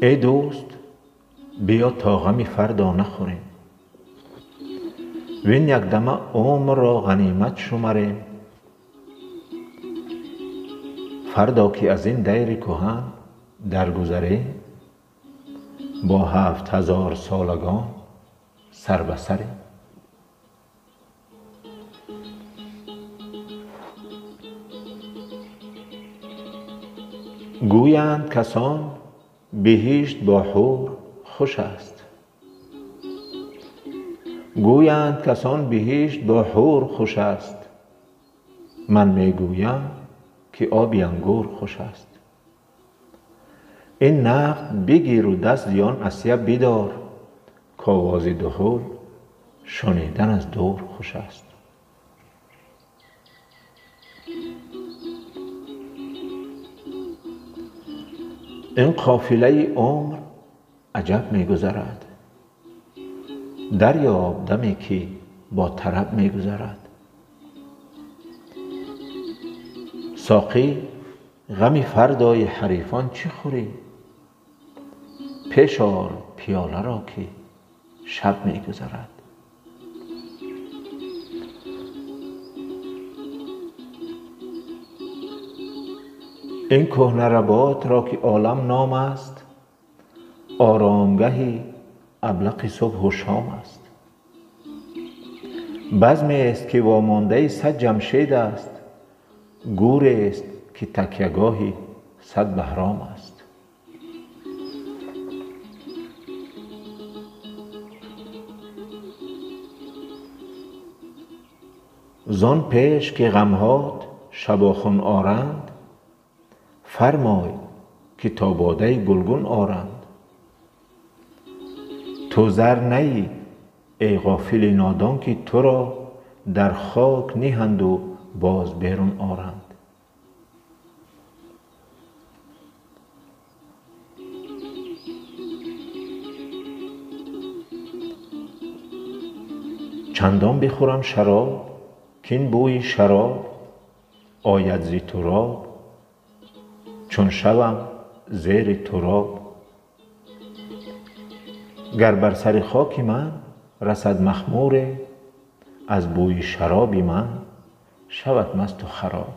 Эй дӯст, биё то ғами фардо нахӯрем, вин якдама умрро ғанимат шумарем. Фардо ки аз ин дайри куҳан даргузарем, бо 7000 солагон сар ба сарем. Гӯянд касон биҳишт бо ҳур хуш аст. Гӯянд касон биҳишт бо ҳур хуш аст. Ман мегӯям ки оби ангур хуш аст. Ин нақд бигиру даст зиён асия бидор, ковози дуҳул шунидан аз дур хуш аст. Ин қофилаи умр аҷаб мегузарад, дарёб даме ки бо тараб мегузарад. Соқӣ, ғами фардои ҳарифон чӣ хӯрӣ? Пеш ор пиёларо ки шаб мегузарад. Ин кӯҳна работро ки олам ном аст, оромгаҳи аблақи субҳу шом аст. Базмест ки вомондаи 100 ҷамшед аст, гӯрест ки такягоҳи 100 баҳром аст. Зон пеш ки ғамҳот шабохун оранд, фармой ки то бодаи гулгун оранд. Ту зар наӣ эй ғофили нодон, ки туро дар хок ниҳанду боз берун оранд. Чандон бихӯрам шароб, кин бӯи шароб ояд зи туроб, чун шавам зери туроб. Гар бар сари хоки ман расад махмуре, аз бӯи шароби ман шавад масту хароб.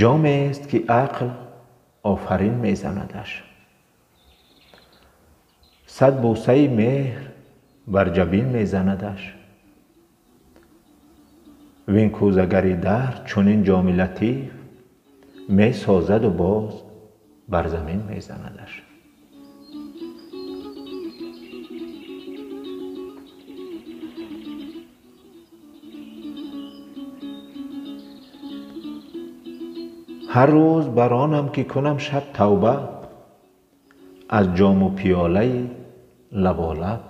Ҷомест ки ақл офарин мезанадаш, 100 бӯсаи меҳр бар ҷабин мезанадаш. Вин кӯзагари дард чунин ҷоми латиф месозаду боз бар замин мезанадаш. Ҳар рӯз бар онам ки кунам шаб тавба, аз ҷому пиёлаи лаболаб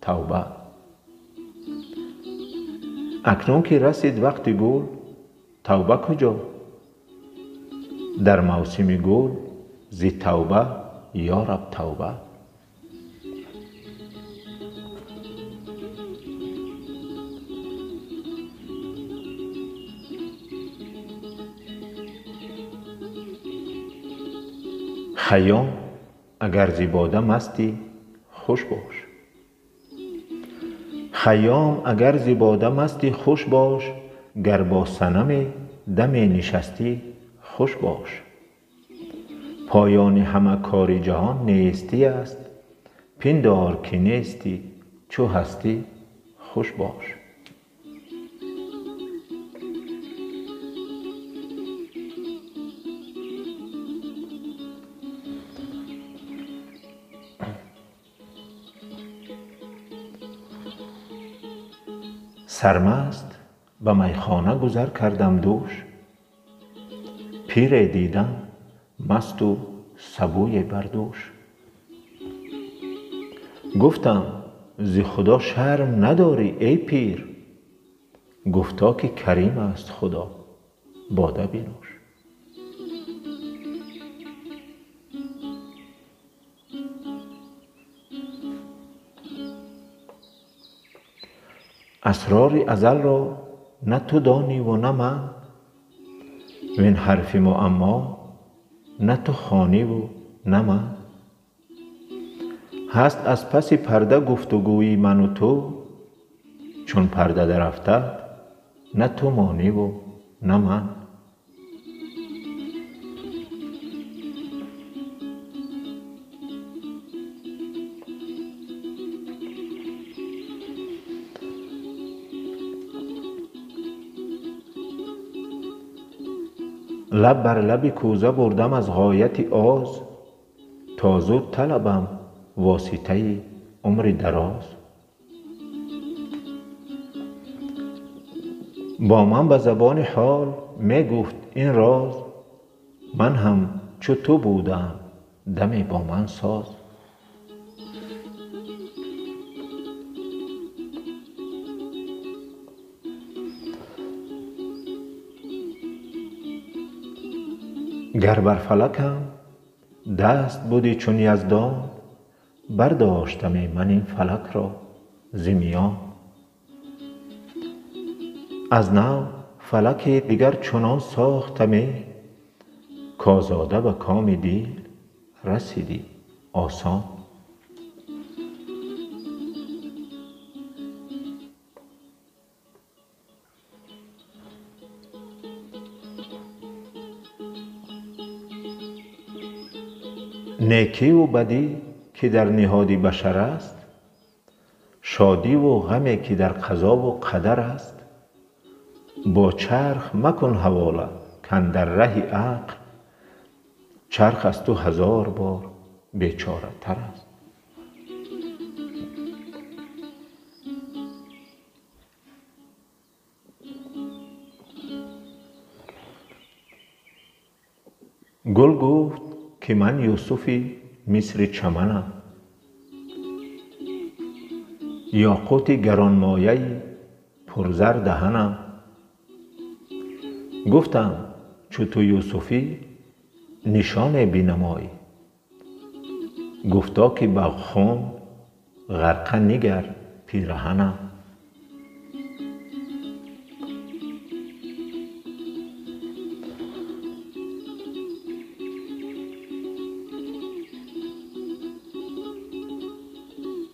тавба. Акнун ки расид вақти гул, тавба куҷо? Дар мавсими гул зи тавба ё раб тавба. Хайём агар зи бода мастӣ хуш бош. Хайём агар зи бода мастӣ хуш бош, гар бо санаме даме нишастӣ хуш бош. Поёни ҳама кори ҷаҳон нестӣ аст, пиндор ки нестӣ чу ҳастӣ хуш бош. Сармаст ба майхона гузар кардам дӯш, пире дидам масту сабӯе бар дӯш. Гуфтам зи худо шарм надорӣ эй пир, гуфто ки карим аст худо бода бинӯш. Асрори азал ро на ту донӣ ву на ман, вин ҳарфи муаммо на ту хонӣ ву на ман. Ҳаст аз паси парда гуфтугӯи ману ту, чун парда дарафтад на ту монӣ ву на ман. Лаб бар лаби кӯза бурдам аз ғояти оз, то зуд талабам воситаи умри дароз. Бо ман ба забони ҳол мегуфт ин роз, ман ҳам чу ту будаам даме бо ман соз. Гар бар фалакам даст будӣ чун Яздон, бардоштаме ман ин фалакро зи миён. Аз нав фалаке дигар чунон сохтаме, козода ба коми дил расидӣ осон. Некиву бадӣ ки дар ниҳоди башар аст, шодиву ғаме ки дар қазову қадар аст, бо чарх макун ҳавола кандар раҳи ақл, чарх аз ту ҳазор бор бечоратар аст. Гул гуфт ки ман Юсуфи Мисри чаманам, ёқути гаронмояи пурзар даҳанам. Гуфтам чу ту Юсуфӣ нишоне бинамой, гуфто ки ба хун ғарқа нигар пираҳанам.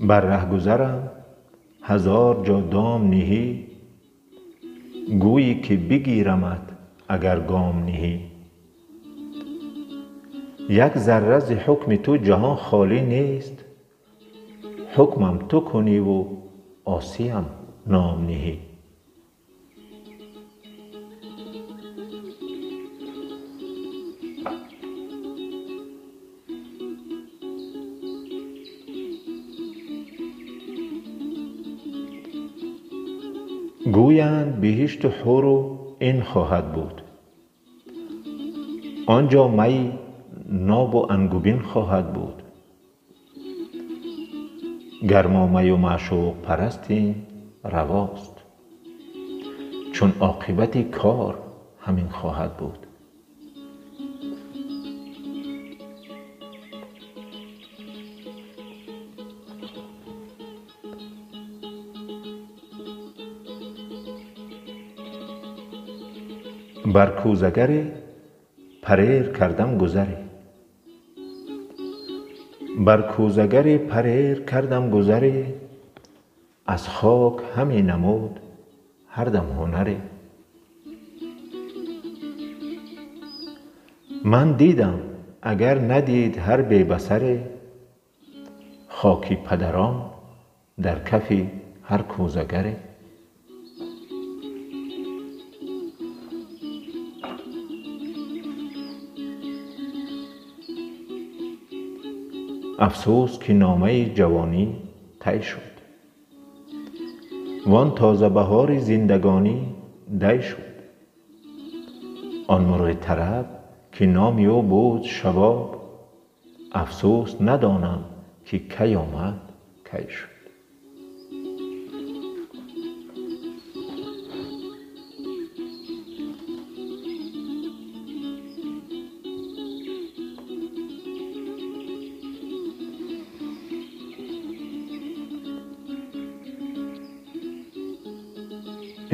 Бар раҳгузарам ҳазор ҷо дом ниҳӣ, гӯйӣ ки бигирамат агар гом ниҳӣ. Як зарра зи ҳукми ту ҷаҳон холӣ нест, ҳукмам ту куниву осиям ном ниҳӣ. Гӯянд биҳишту ҳуру ин хоҳад буд, он ҷо майи нобу ангубин хоҳад буд. Гар мо маю маъшуқ парастем равост, чун оқибати кор ҳамин хоҳад буд. Бар кӯзагаре парер кардам гузаре, бар кӯзагаре парер кардам гузаре, аз хок ҳаме намуд ҳар дам ҳунаре. Ман дидам агар надид ҳар бебасаре, хоки падарон дар кафи ҳар кӯзагаре. Афсӯс ки номаи ҷавонӣ тай шуд, вон тозабаҳори зиндагонӣ дай шуд. Он мурғи тараб ки номи ӯ буд шабоб, афсӯс надонам ки кай омад кай шуд.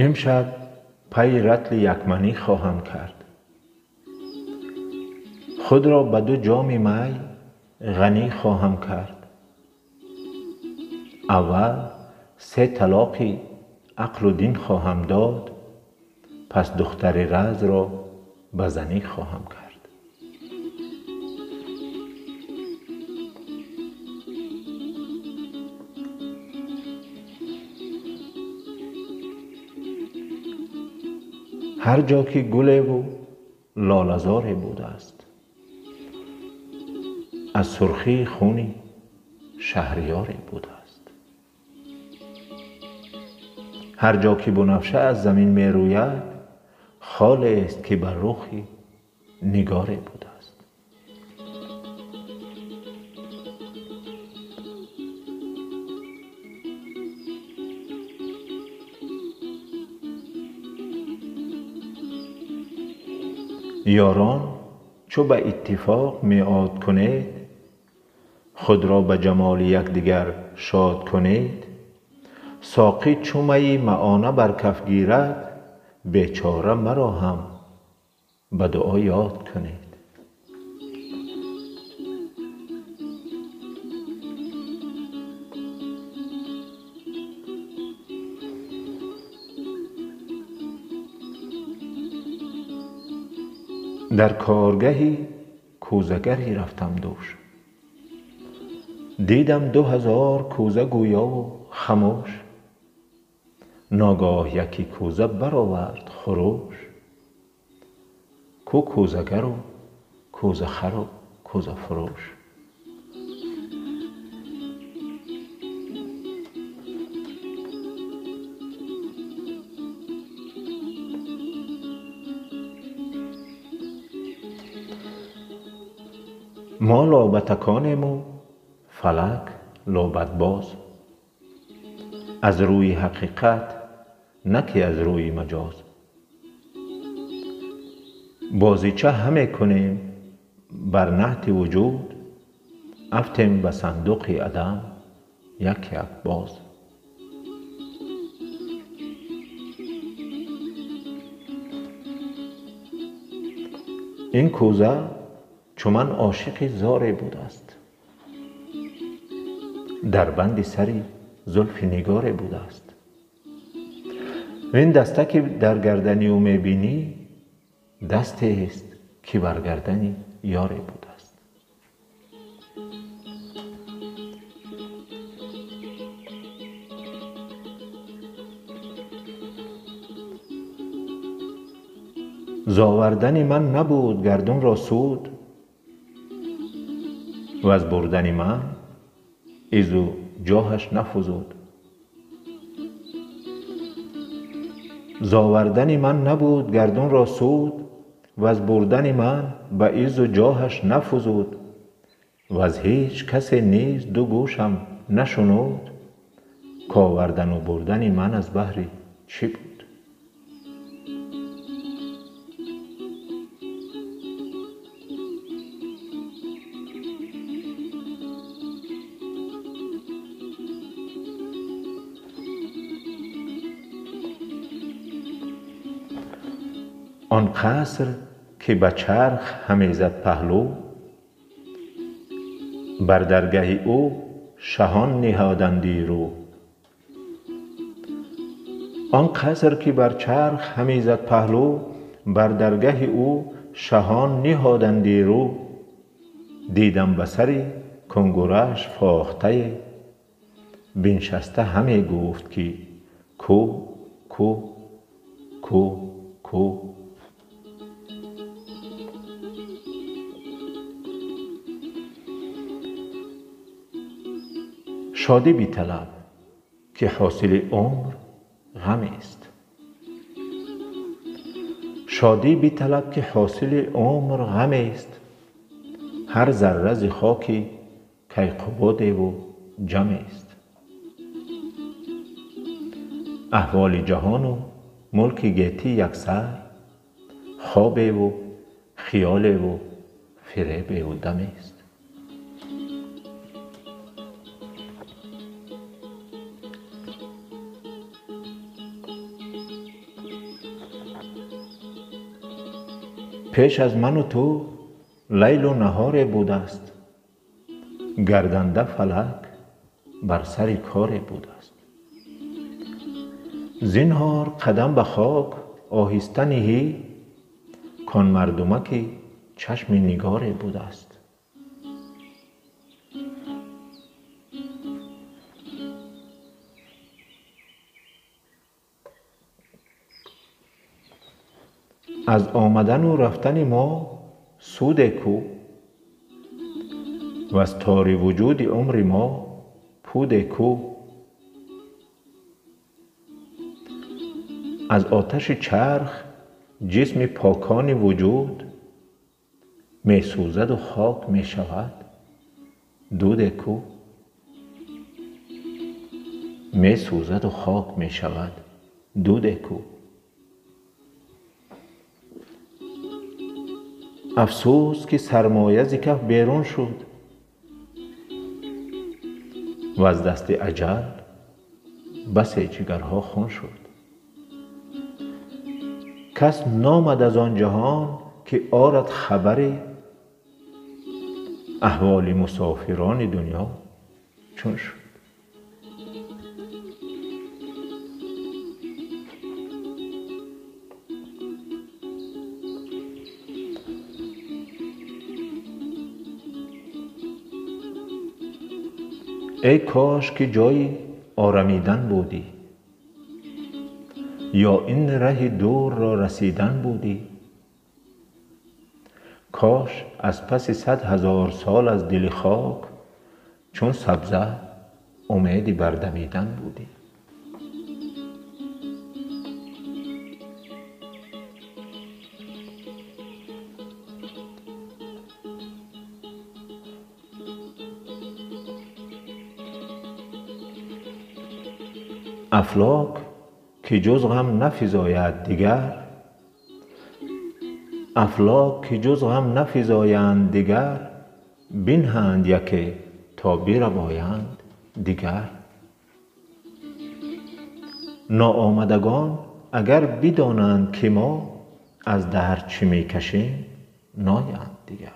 Имшаб пайи ратли якманӣ хоҳам кард. Худро ба ду ҷоми май ғанӣ хоҳам кард. Аввал се талоқи ақлу дин хоҳам дод, пас духтари разро ба занӣ хоҳам кард. Ҳар ҷо ки гулеву лолазоре будааст, аз сурхии хуни шаҳриёре будааст. Ҳар ҷо ки бунафша аз замин мерӯяд, холест ки бар рухи нигоре будааст. Ёрон чу ба иттифоқ меъод кунед, худро ба ҷамоли якдигар шод кунед, соқӣ чу майи маъона бар каф гирад, бечора маро ҳам ба дуо ёд кунед. Дар коргаҳи кӯзагаре рафтам дӯш, дидам 2000 кӯза гӯёву хамӯш. Ногоҳ яке кӯза баровард хурӯш, ку кӯзагару кӯзахару кӯзафурӯш. Мо лобатаконему фалак лобатбоз, аз рӯи ҳақиқат на ки аз рӯи маҷоз. Бозича ҳаме кунем бар наҳти вуҷуд, афтем ба сандуқи адам як як боз. Ин кӯза чу ман ошиқи зоре будааст, дар банди сари зулфи нигоре будааст. Ин даста ки дар гардани ӯ мебинӣ, дастест ки бар гардани ёре будааст. Зовардани ман набуд гардунро суд, ва аз бурдани ман изу ҷоҳаш нафузуд. Зовардани ман набуд гардунро суд, ва аз бурдани ман ба изу ҷоҳаш нафузуд. Ва аз ҳеҷ касе низ ду гӯшам нашунуд, ковардану бурдани ман аз баҳри чӣ буд? Он қаср ки ба чарх ҳамезад паҳлӯ, бар даргаҳи ӯ шаҳон ниҳоданди рӯ. Он қаср ки бар чарх ҳамезад паҳлӯ, бар даргаҳи ӯ шаҳон ниҳоданди рӯ. Дидам ба сари кунгураш фохтае, биншаста ҳаме гуфт ки ку ку ку ку. Шодӣ биталаб ки ҳосили умр ғамест. Шодӣ биталаб ки ҳосили умр ғамест. Ҳар зарра зи хоки кайқубодеву ҷамест. Аҳволи ҷаҳону мулки гетӣ яксар, хобеву хиёлеву фиребеву дамест. Пеш аз ману ту лайлу наҳоре будааст, гарданда фалак бар сари коре будааст. Зинҳор қадам ба хок оҳиста ниҳӣ, кон мардумаки чашми нигоре будааст. Аз омадану рафтани мо суде ку, ваз тори вуҷуди умри мо пуде ку. Аз оташи чарх ҷисми покони вуҷуд месӯзаду хок мешавад дуде ку. Месӯзаду хок мешавад дуде ку. Афсӯс, ки сармоя зи каф берун шуд, ваз дасти аҷал басе ҷигарҳо хун шуд. Кас номад аз он ҷаҳон, ки орад хабаре, аҳволи мусофирони дунё чун шуд. Эй кош, ки ҷои орамидан будӣ, ё ин раҳи дурро расидан будӣ. Кош аз паси 100 000 сол аз дили хок чун сабза умеди бардамидан будӣ. Афлок ки ҷуз ғам нафизояд дигар, афлок ки ҷуз ғам нафизоянд дигар, бинҳанд яке то бирабоянд дигар. Ноомадагон агар бидонанд, ки мо аз дард чӣ мекашем, ноянд дигар.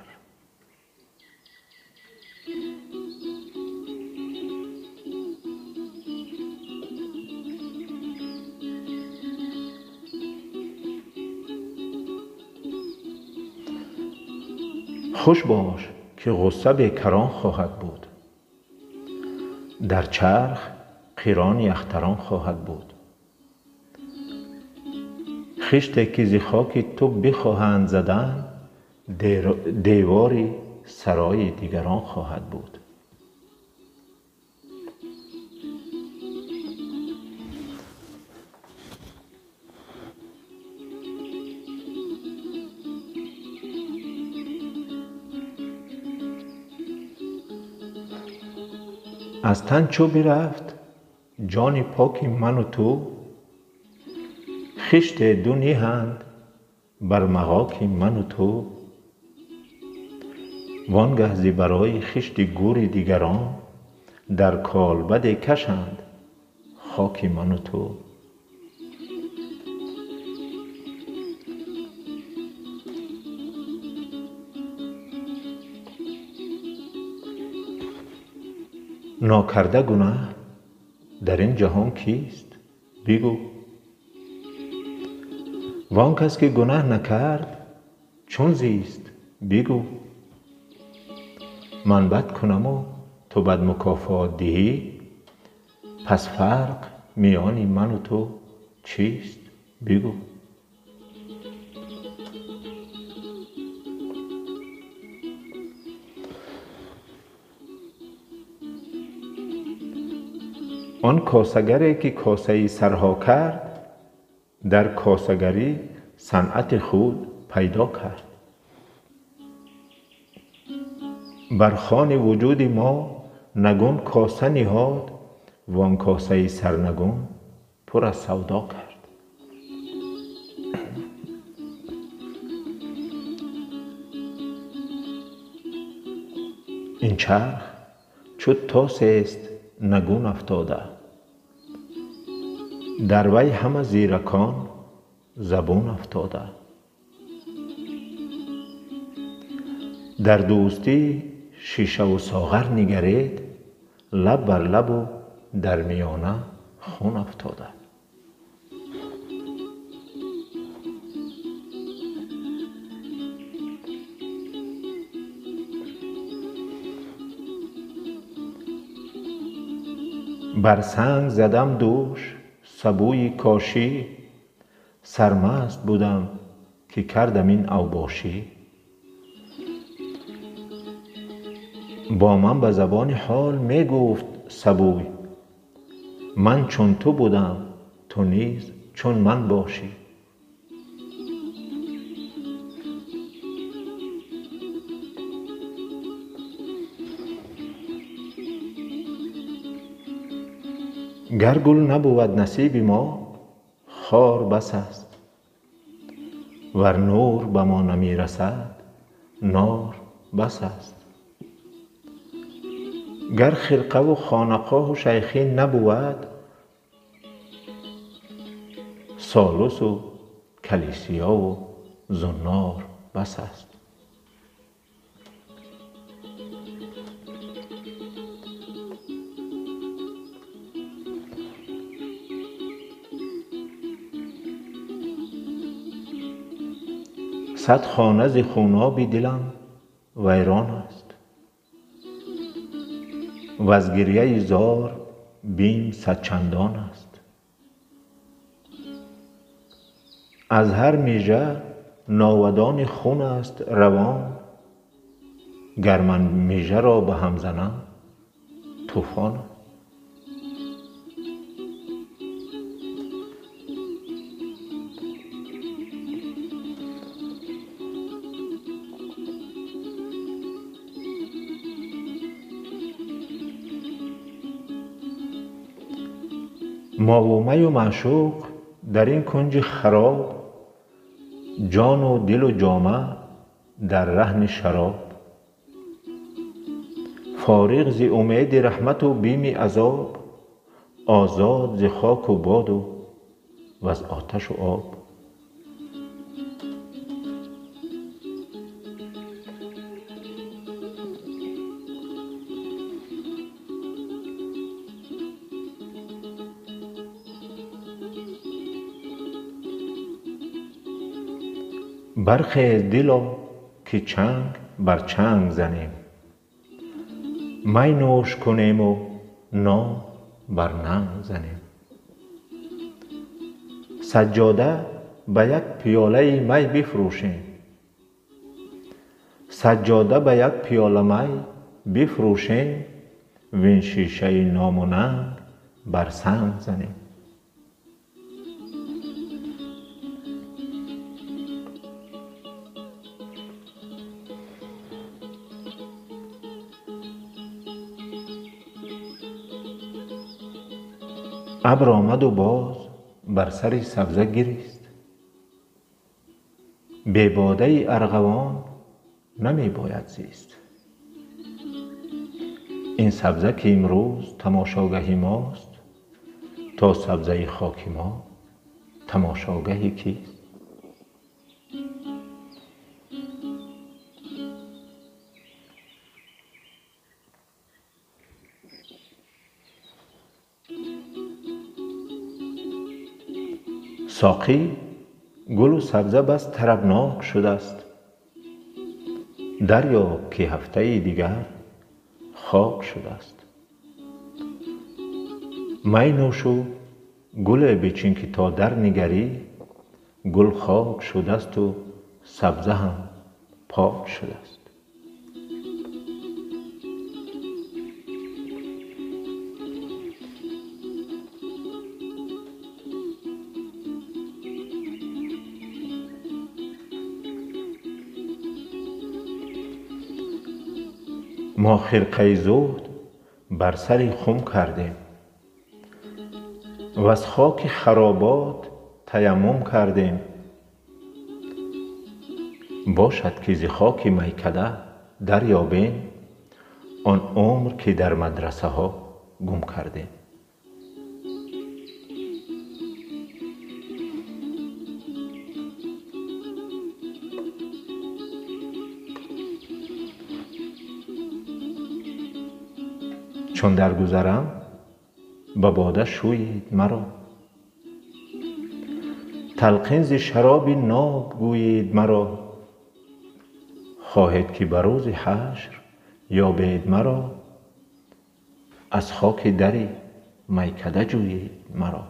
Хуш бош, ки ғусса бекарон хоҳад буд, дар чарх қирони ахтарон хоҳад буд. Хиште, ки зи хоки ту бихоҳанд задан, девори сарои дигарон хоҳад буд. Аз тан чу бирафт ҷони поки ману ту, хиште ду ниҳанд бар мағоки ману ту. Вонгаҳ зи барои хишти гӯри дигарон дар колбаде кашанд хоки ману ту. Нокарда гунаҳ дар ин ҷаҳон кист, бигӯ. Вон кас, ки гунаҳ накард, чун зист, бигӯ. Ман бад кунаму ту бад мукофот диҳӣ, пас фарқ миёни ману ту чист, бигӯ. Он косагаре, ки косаи сарҳо кард, дар косагарӣ санъати худ пайдо кард. Бар хони вуҷуди мо нагун коса ниҳод, вон косаи сарнагун пур аз савдо кард. Ин чарх чу тосест нагун афтода, дар вай ҳама зиракон забун афтода. Дар дӯстӣ шишаву соғар нигаред, лаб бар лабу дар миёна хун афтода. Бар санг задам дӯш сабӯи кошӣ, сармаст будам ки кардам ин авбошӣ. Бо ман ба забони ҳол мегуфт сабӯй, ман чун ту будам, ту низ чун ман бошӣ. Гар гул набувад насиби мо, хор бас аст, вар нур ба мо намерасад, нор бас аст. Гар хирқаву хонақоҳу шайхӣ набувад, солусу калисиёву зуннор бас аст. Сад хона зи хуноби дилам вайрон аст, ваз гирьяи зор бим садчандон аст. Аз ҳар мижа новадони хун аст равон, гар ман мижаро ба ҳам занам тӯфон аст. Мову маю маъшуқ дар ин кунҷи хароб, ҷону дилу ҷома дар раҳни шароб. Фориғ зи умеди раҳмату бими азоб, озод зи хоку боду ваз оташу об. Бархез дило ки чанг бар чанг занем, май нӯш кунему ном бар нанг занем. Саҷҷода ба як пиёлаи май бифурӯшем, саҷҷода ба як пиёла май бифурӯшем, вин шишаи ному нанг бар санг занем. Абр омаду боз бар сари сабза гирист, бебодаи арғавон намебояд зист. Ин сабза ки имрӯз тамошогаҳи мост, то сабзаи хоки мо тамошогаҳи кист? Соқӣ гулу сабза бас тарабнок шудааст, дарёб ки ҳафтаи дигар хок шудааст. Май нӯшу гуле бичин ки то дар нигарӣ, гул хок шудасту сабза ҳам пок шудааст. Мо хирқаи зуҳд бар сари хум кардем, ваз хоки харобот таяммум кардем. Бошад ки зи хоки майкада дарёбем он умр ки дар мадрасаҳо гум кардем. Чун даргузарам ба бода шӯед маро, талқин зи шароби ноб гӯед маро. Хоҳед ки ба рӯзи ҳашр ёбед маро, аз хоки дари майкада ҷӯед маро.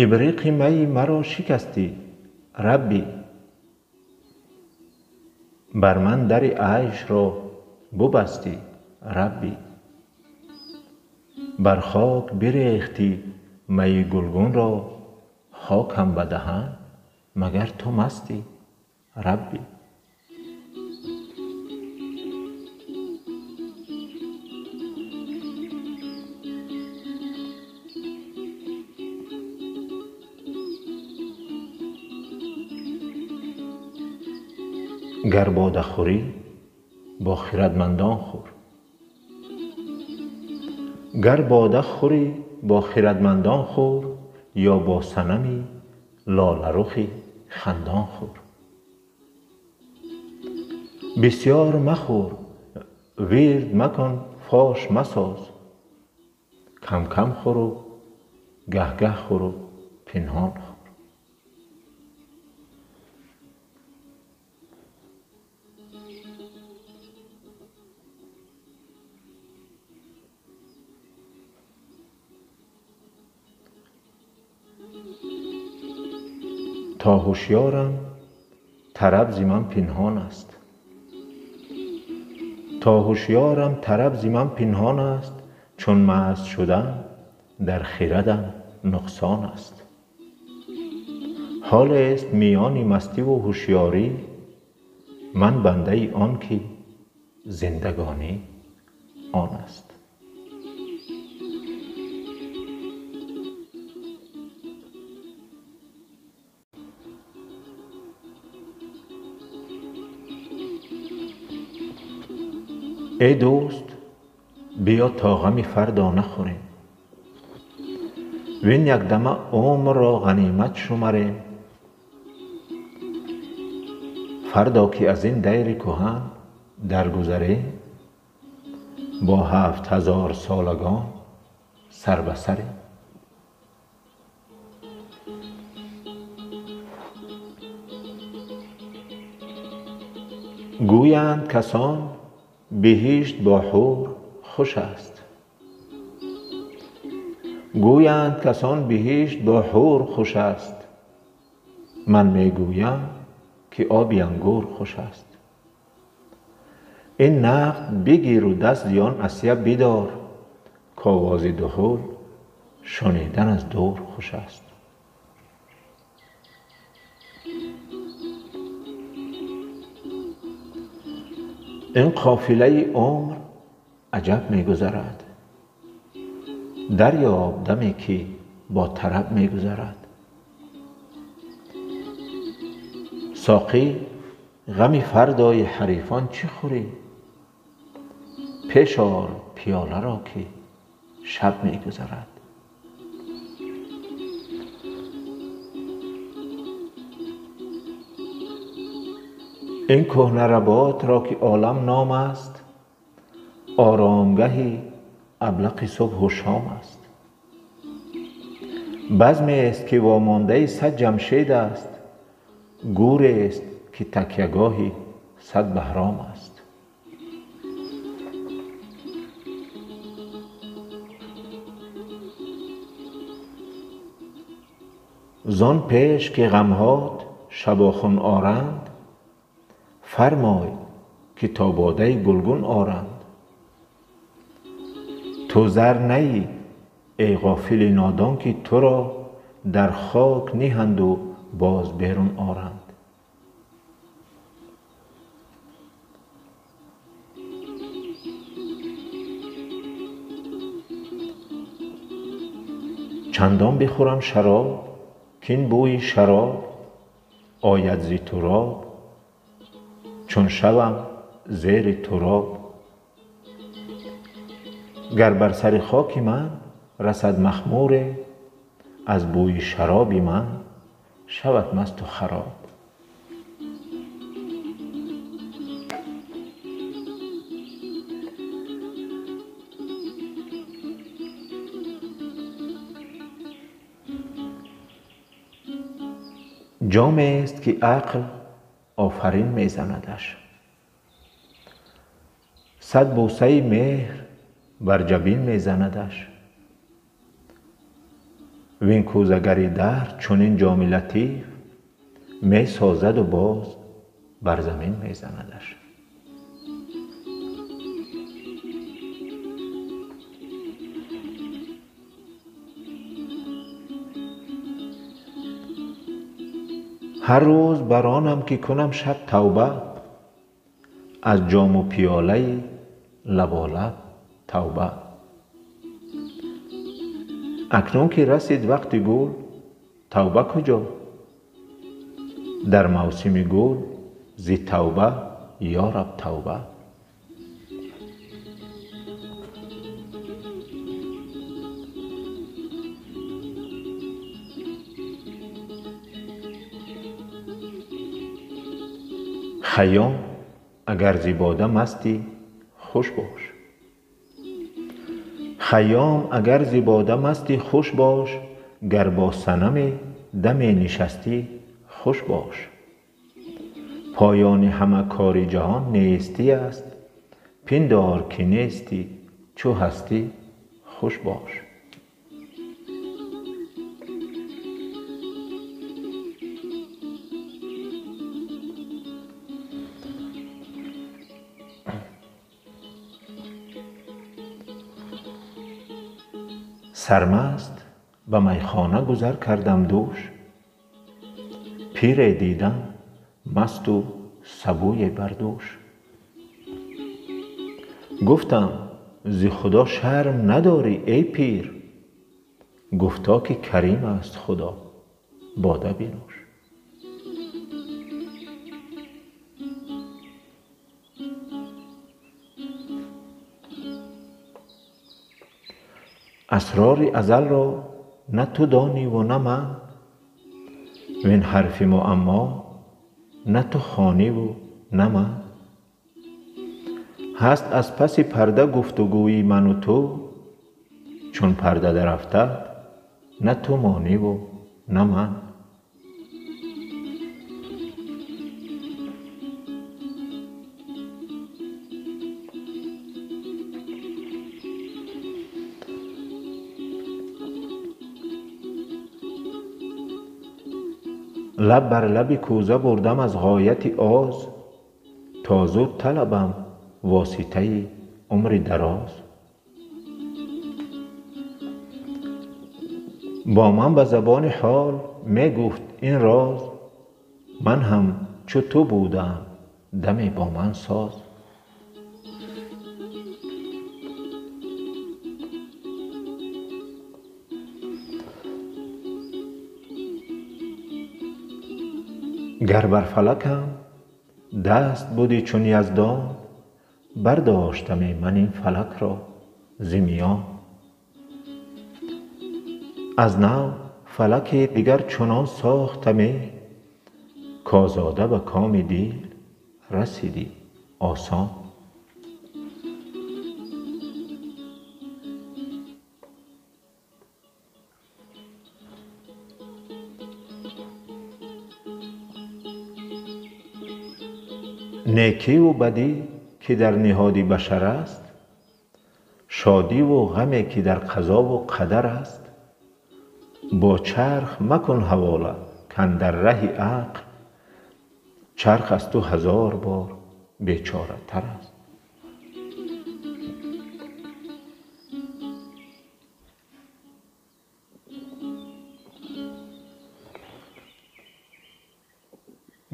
Ибриқи майи маро шикастӣ, Раббӣ, бар ман дари айшро бубастӣ, Раббӣ. Бар хок бирехтӣ майи гулгунро, хокам ба даҳан магар ту мастӣ, Раббӣ. Гар бода хӯрӣ бо хирадмандон хӯр, гар бода хӯрӣ бо хирадмандон хӯр, ё бо санами лоларухи хандон хӯр. Бисёр махӯр, вирд макун, фош масоз, кам кам хӯру гаҳ гаҳ хӯру пинҳон хӯр. تا هوشیارم طرب ز من پنهان است، تا هوشیارم طرب ز من پنهان است، چون مست شدم در خردم نقصان است. حال است میان مستی و هوشیاری، من بنده آن که زندگانی آن است. ای دوست بیا تا غم فردا نخوریم، وین یک دمه عمر را غنیمت شمریم. فردا که از این دیر کهن درگذریم، با 7000 سالگان سر به سریم. گویند کسان بهشت با حور خوش است، گویند کسان بهشت با حور خوش است، من میگویم که آب انگور خوش است. این نقد بگیر و دست زیان عصیه بدار، کآواز دهل شنیدن از دور خوش است. این قافله عمر عجب می‌گذرد، دریاب دمی که با طرب می‌گذرد. ساقی غم فردای حریفان چه خوری، پیش آر پیاله را که شب می‌گذرد. این کهنه رباط را که عالم نام است، آرامگه ابلق صبح و شام است. بزمی است که وامانده 100 جمشید است، گور است که تکیهگاه 100 بهرام است. زان پیش که غمهات شباخون آرند، فرمای که تا باده گلگون آرند. تو زر نیی ای غافل نادان، که تو را در خاک نهند و باز بیرون آرند. چندان بخورم شراب کاین بوی شراب آید ز تراب، چون شوم زیر تراب. گر بر سر خاک من расад махмуре, аз бӯи шароби ман шавад масту хароб. Ҷомест ки ақл офарин мезанадаш, сад бӯсаи меҳр бар ҷабин мезанадаш. Вин кӯзагари дард чунин ҷоми латиф месозаду боз бар замин мезанадаш. Ҳар рӯз бар онам ки кунам шаб тавба, аз ҷому пиёлаи лаболаб тавба. Акнун ки расид вақти гул, тавба куҷо? Дар мавсими гул зи тавба, ё раб тавба. Хайём агар зи бода мастӣ хуш бош, Хайём агар зи бода мастӣ хуш бош, гар бо санаме даме нишастӣ хуш бош. Поёни ҳама кори ҷаҳон нестӣ аст, пиндор ки нестӣ чу ҳастӣ хуш бош. Сармаст ба майхона гузар кардам дӯш, пире дидам масту сабӯе бар дӯш. Гуфтам зи Худо шарм надорӣ эй пир, гуфто ки карим аст Худо бода бинӯш. Асрори азалро на ту дониву на ман, вин ҳарфи муаммо на ту хониву на ман. Ҳаст аз паси парда гуфтугӯи ману ту, чун парда дарафтад на ту мониву на ман. Лаб бар лаби кӯза бурдам аз ғояти оз, то зуд талабам воситаи умри дароз. Бо ман ба забони ҳол мегуфт ин роз, ман ҳам чу ту будаам даме бо ман соз. Гар бар фалакам даст будӣ чун Яздон, бардоштаме ман ин фалакро зи миён. Аз нав фалаке дигар чунон сохтаме, козода ба коми дил расидӣ осон. Некиву бадӣ ки дар ниҳоди башар аст, шодиву ғаме ки дар қазову қадар аст, бо чарх макун ҳавола кан дар раҳи ақл, чарх аз ту ҳазор бор бечоратар аст.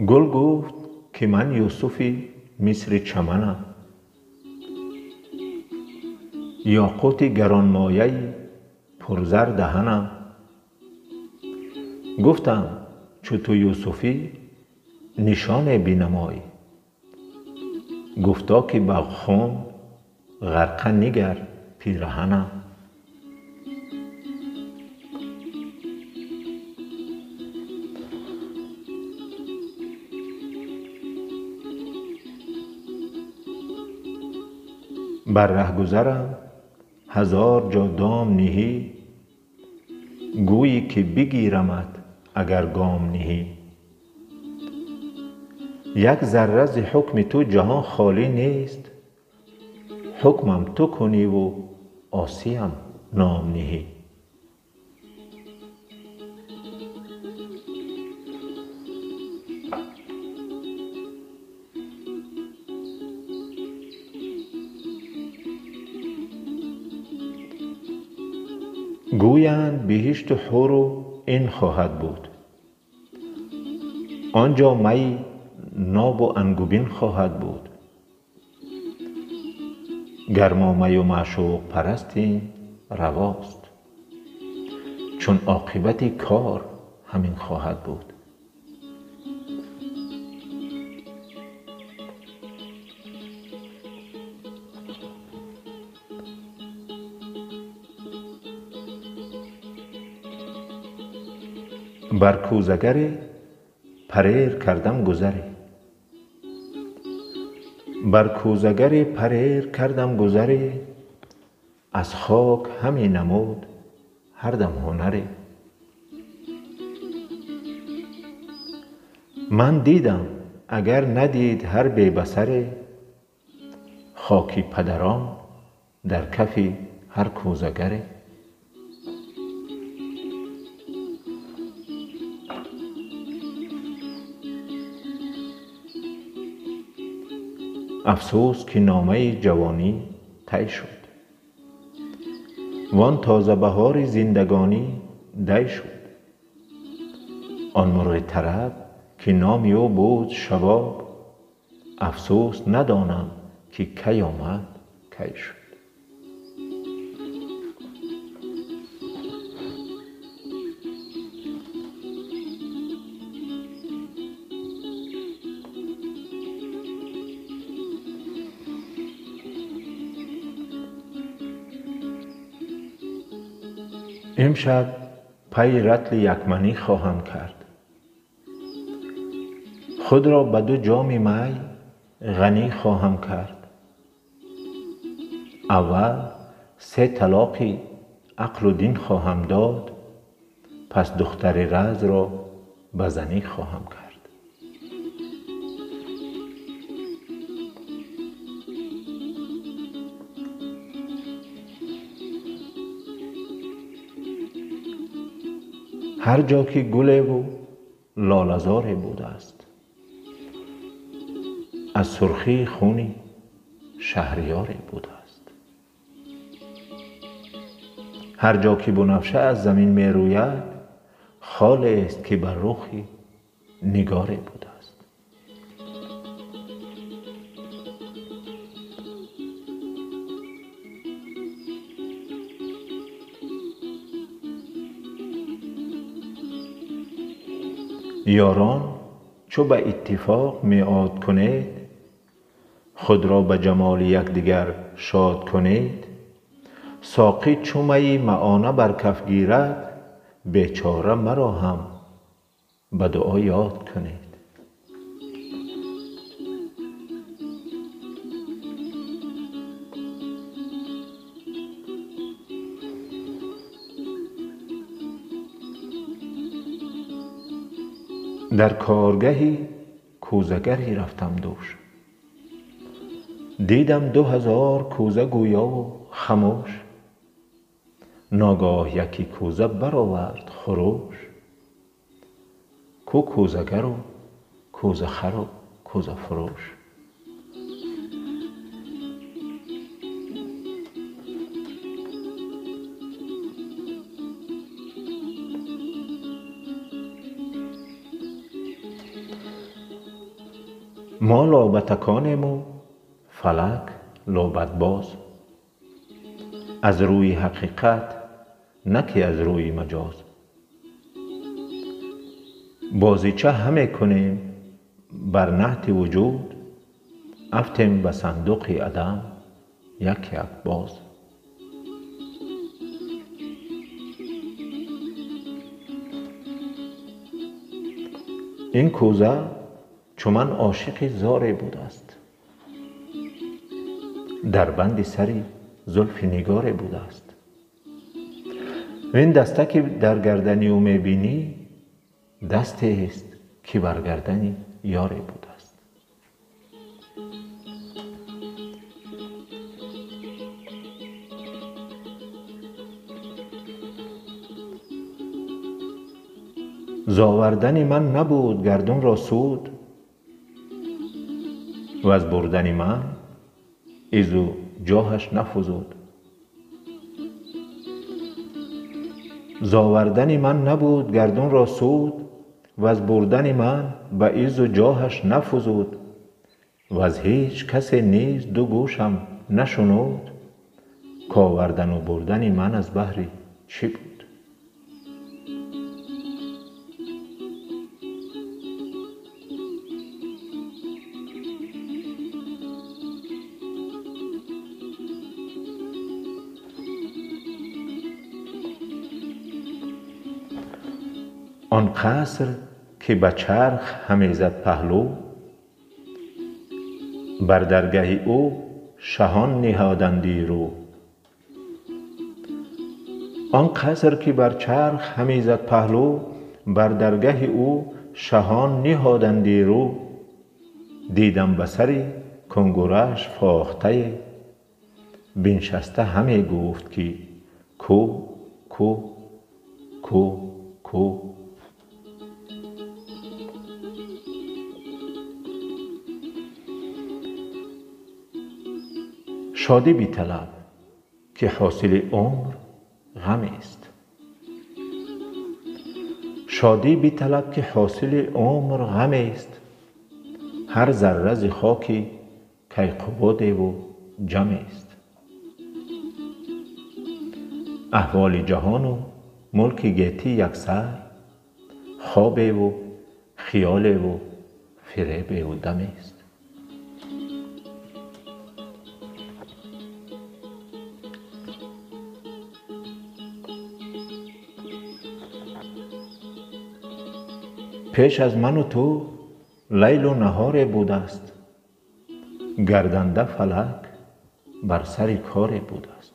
Гул гуфт ки ман Юсуфи Мисри чаманам, ёқути гаронмояи пурзар даҳанам. Гуфтам чу ту Юсуфӣ нишоне бинамой, гуфто ки ба хун ғарқа нигар пираҳанам. Бар раҳгузарам ҳазор ҷо дом ниҳӣ, гӯйӣ ки бигирамат агар гом ниҳӣ. Як зарра зи ҳукми ту ҷаҳон холӣ нест, ҳукмам ту кунӣ ву осиям ном ниҳӣ. Гӯянд биҳишту ҳуру ин хоҳад буд, он ҷо майи нобу ангубин хоҳад буд. Гар мо маю маъшуқ парастем равост, чун оқибати кор ҳамин хоҳад буд. Бар кӯзагаре парер кардам гузаре, бар кӯзагаре парер кардам гузаре, аз хок ҳаме намуд ҳар дам ҳунаре. Ман дидам агар надид ҳар бебасаре, хоки падарон дар кафи ҳар кӯзагаре. Афсӯс ки номаи ҷавонӣ тай шуд, вон тозабаҳори зиндагонӣ дай шуд. Он мурғи тараб ки номи ӯ буд шабоб, афсӯс надонам ки кай омад кай шуд. Имшаб пайи ратли якманӣ хоҳам кард, худро ба ду ҷоми май ғанӣ хоҳам кард. Аввал се талоқи ақлу дин хоҳам дод, пас духтари разро ба занӣ хоҳам кард. Ҳар ҷо ки гулеву лолазоре будааст, аз сурхии хуни шаҳриёре будааст. Ҳар ҷо ки бунафша аз замин мерӯяд, холест ки бар рухи нигоре будааст. Ёрон чу ба иттифоқ меъод кунед, худро ба ҷамоли якдигар шод кунед. Соқӣ чу майи маъона бар каф гирад, бечора маро ҳам ба дуо ёд кунед. Дар коргаҳи кӯзагаре рафтам дӯш, дидам 2000 кӯза гӯёву хамӯш. Ногоҳ яке кӯза баровард хурӯш, ку кӯзагару кӯзахару кӯзафурӯш. Мо лобатаконему фалак лобатбоз, аз рӯи ҳақиқат на ки аз рӯи маҷоз. Бозича ҳаме кунем бар наҳти вуҷуд, афтем ба сандуқи адам як як боз. Ин кӯза чу ман ошиқи зоре будааст, Дар банди сари зулфи нигоре будааст. Ин даста ки дар гардани ӯ мебинӣ, дастест ки бар гардани ёре будааст. Зовардани ман набуд гардунро суд, ваз бурдани ман изу ҷоҳаш нафузуд. Зовардани ман набуд гардунро суд, ваз бурдани ман ба изу ҷоҳаш нафузуд. Ваз ҳеҷ касе низ ду гӯшам нашунуд, ковардану бурдани ман аз баҳри чӣ буд? Он қаср ки ба чарх ҳамезад паҳлӯ, бар даргаҳи ӯ шаҳон ниҳоданди рӯ. Он қаср ки бар чарх ҳамезад паҳлӯ, бар даргаҳи ӯ шаҳон ниҳоданди рӯ. Дидам ба сари кунгураш фохтае, биншаста ҳаме гуфт ки ку ку ку ку. Шодӣ биталаб ки ҳосили умр ғамест. Шодӣ биталаб ки ҳосили умр ғамест. Ҳар зарра зи хоки Кайқубодеву ҷамест. Аҳволи ҷаҳону мулки гетӣ яксар, хобеву хиёлеву фиребеву дамест. Пеш аз ману ту лайлу наҳоре будааст, гарданда фалак бар сари коре будааст.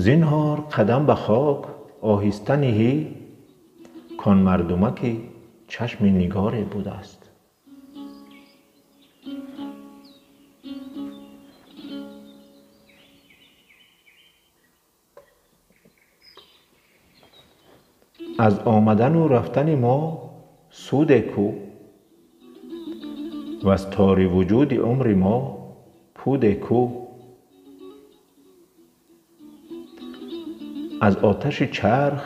Зинҳор қадам ба хок оҳиста ниҳӣ, кон мардумаки чашми нигоре будааст. Аз омадану рафтани мо суде ку, ваз тори вуҷуди умри мо пуде ку. Аз оташи чарх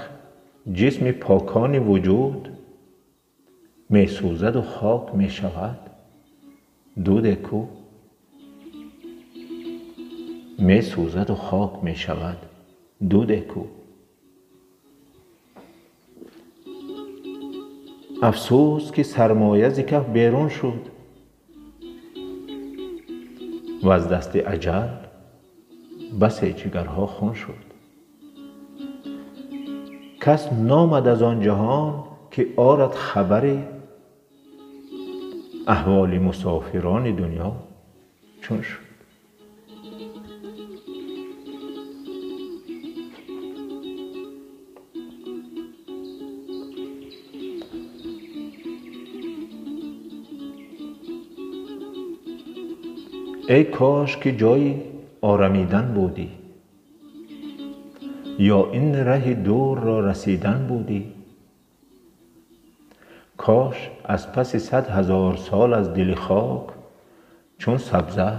ҷисми покони вуҷуд месӯзаду хок мешавад дуде ку. Месӯзаду хок мешавад дуде ку. Афсӯс ки сармоя зи каф берун шуд, ваз дасти аҷал басе ҷигарҳо хун шуд. Кас номад аз он ҷаҳон ки орад хабаре, аҳволи мусофирони дунё чун шуд. Эй кош ки ҷойи орамидан будӣ, ё ин раҳи дурро расидан будӣ. Кош аз паси 100 000 сол аз дили хок чун сабза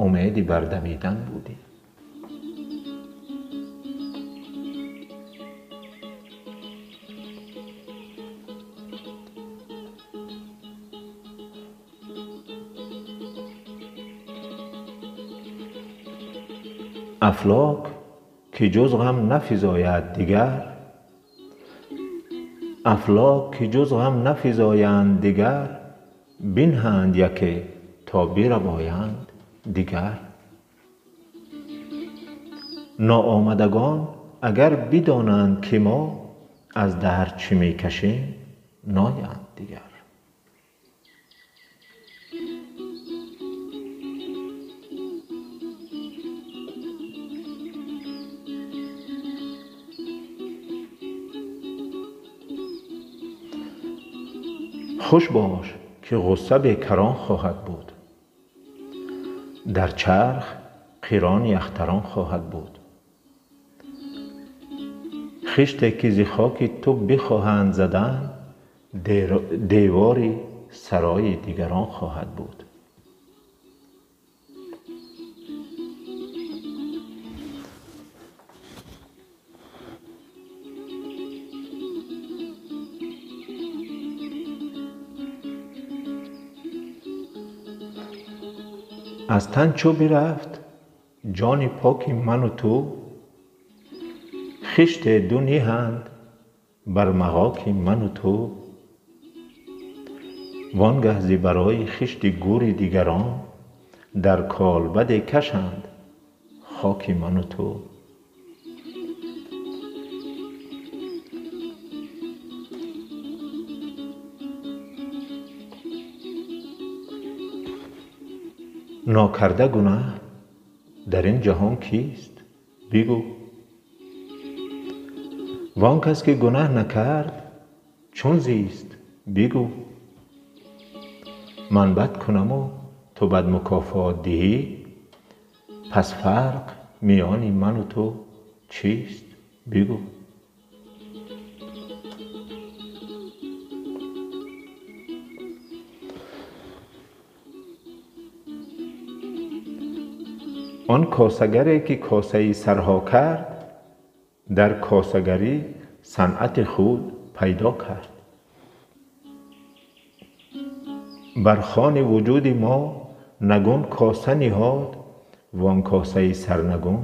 умеди бардамидан будӣ. Афлок ки ҷуз ғам нафизояд дигар, афлок ки ҷуз ғам нафизоянд дигар, бинҳанд яке то бирабоянд дигар. Ноомадагон агар бидонанд ки мо аз дард чӣ мекашем, ноянд дигар. Хуш бош, ки ғусса бекарон хоҳад буд, дар чарх қирони ахтарон хоҳад буд. Хиште, ки зи хоки ту бихоҳанд задан, девори сарои дигарон хоҳад буд. Аз тан чу бирафт ҷони поки ману ту, хиште ду ниҳанд бар мағоки ману ту. Вонгаҳ зи барои хишти гӯри дигарон, дар колбаде кашанд хоки ману ту. Нокарда гунаҳ дар ин ҷаҳон кист? Бигӯ. Вон кас, ки гунаҳ накард, чун зист? Бигӯ. Ман бад кунаму ту бад мукофот диҳӣ, пас фарқ миёни ману ту чист? Бигӯ. Он косагаре, ки косаи сарҳо кард, дар косагарӣ санъати худ пайдо кард. Бар хони вуҷуди мо нагун коса ниҳод, вон косаи сарнагун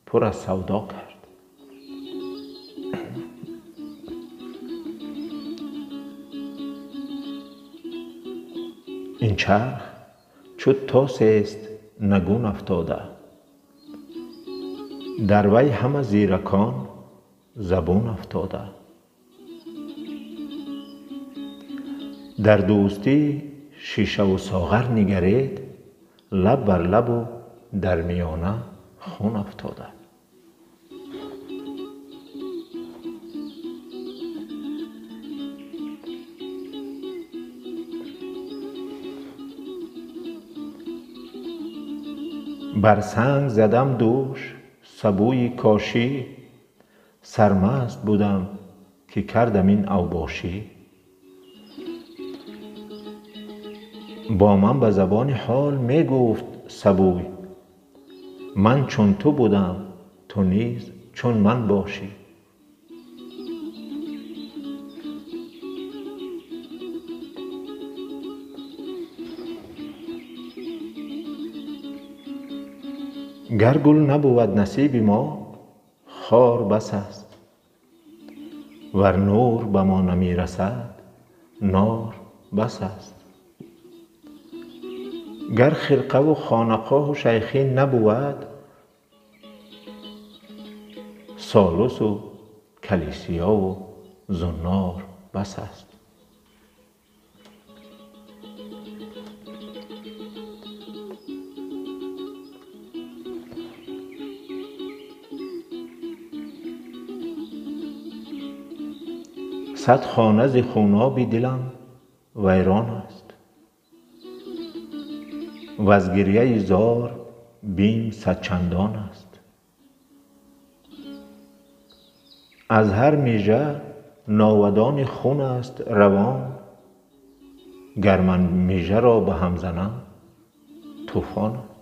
пур аз савдо кард. Ин чарх чу тосест нагун афтода, дар вай ҳама зиракон забун афтода. Дар дӯстӣ шишаву соғар нигаред, лаб бар лабу дар миёна хун афтода. Бар санг задам дӯш сабӯи кошӣ, сармаст будам, ки кардам ин авбошӣ. Бо ман ба забони ҳол мегуфт сабӯй, ман чун ту будам, ту низ чун ман бошӣ. Гар гул набувад насиби мо, хор бас аст, вар нур ба мо намерасад, нор бас аст. Гар хирқаву хонақоҳу шайхӣ набувад, солусу калисиёву зуннор бас аст. Сад хона зи хуноби дилам вайрон аст, ваз гирьяи зор бим садчандон аст. Аз ҳар мижа новадони хун аст равон, гар ман мижаро ба ҳам занам, тӯфон аст.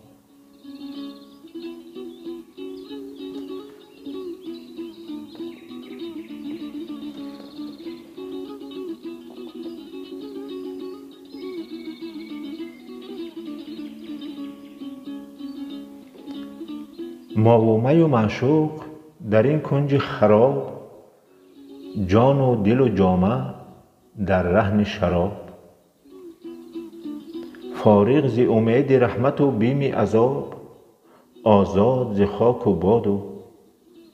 Мову маю маъшуқ дар ин кунҷи хароб, ҷону дилу ҷома дар раҳни шароб. Фориғ зи умеди раҳмату бими азоб, озод зи хоку боду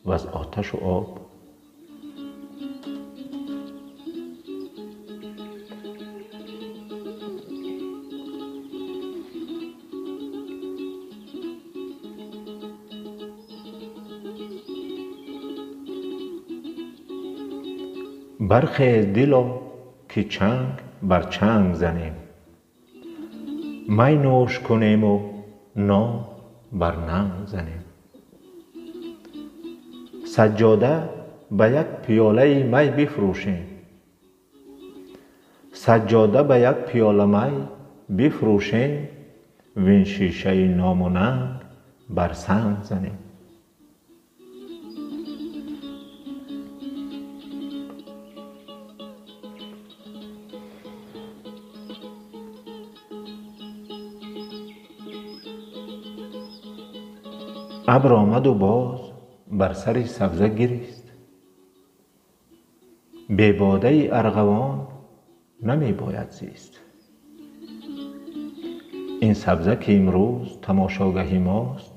ваз оташу об. Бархез, дило, ки чанг бар чанг занем. Май нӯш кунему ном бар нанг занем. Саҷҷода ба як пиёлаи май бифурӯшем. Саҷҷода ба як пиёла май бифурӯшем, вин шишаи ному нанг бар санг занем. Абр омаду боз бар сари сабза гирист. Бе бодаи арғавон намебояд зист. Ин сабза ки имрӯз тамошогаҳи мост,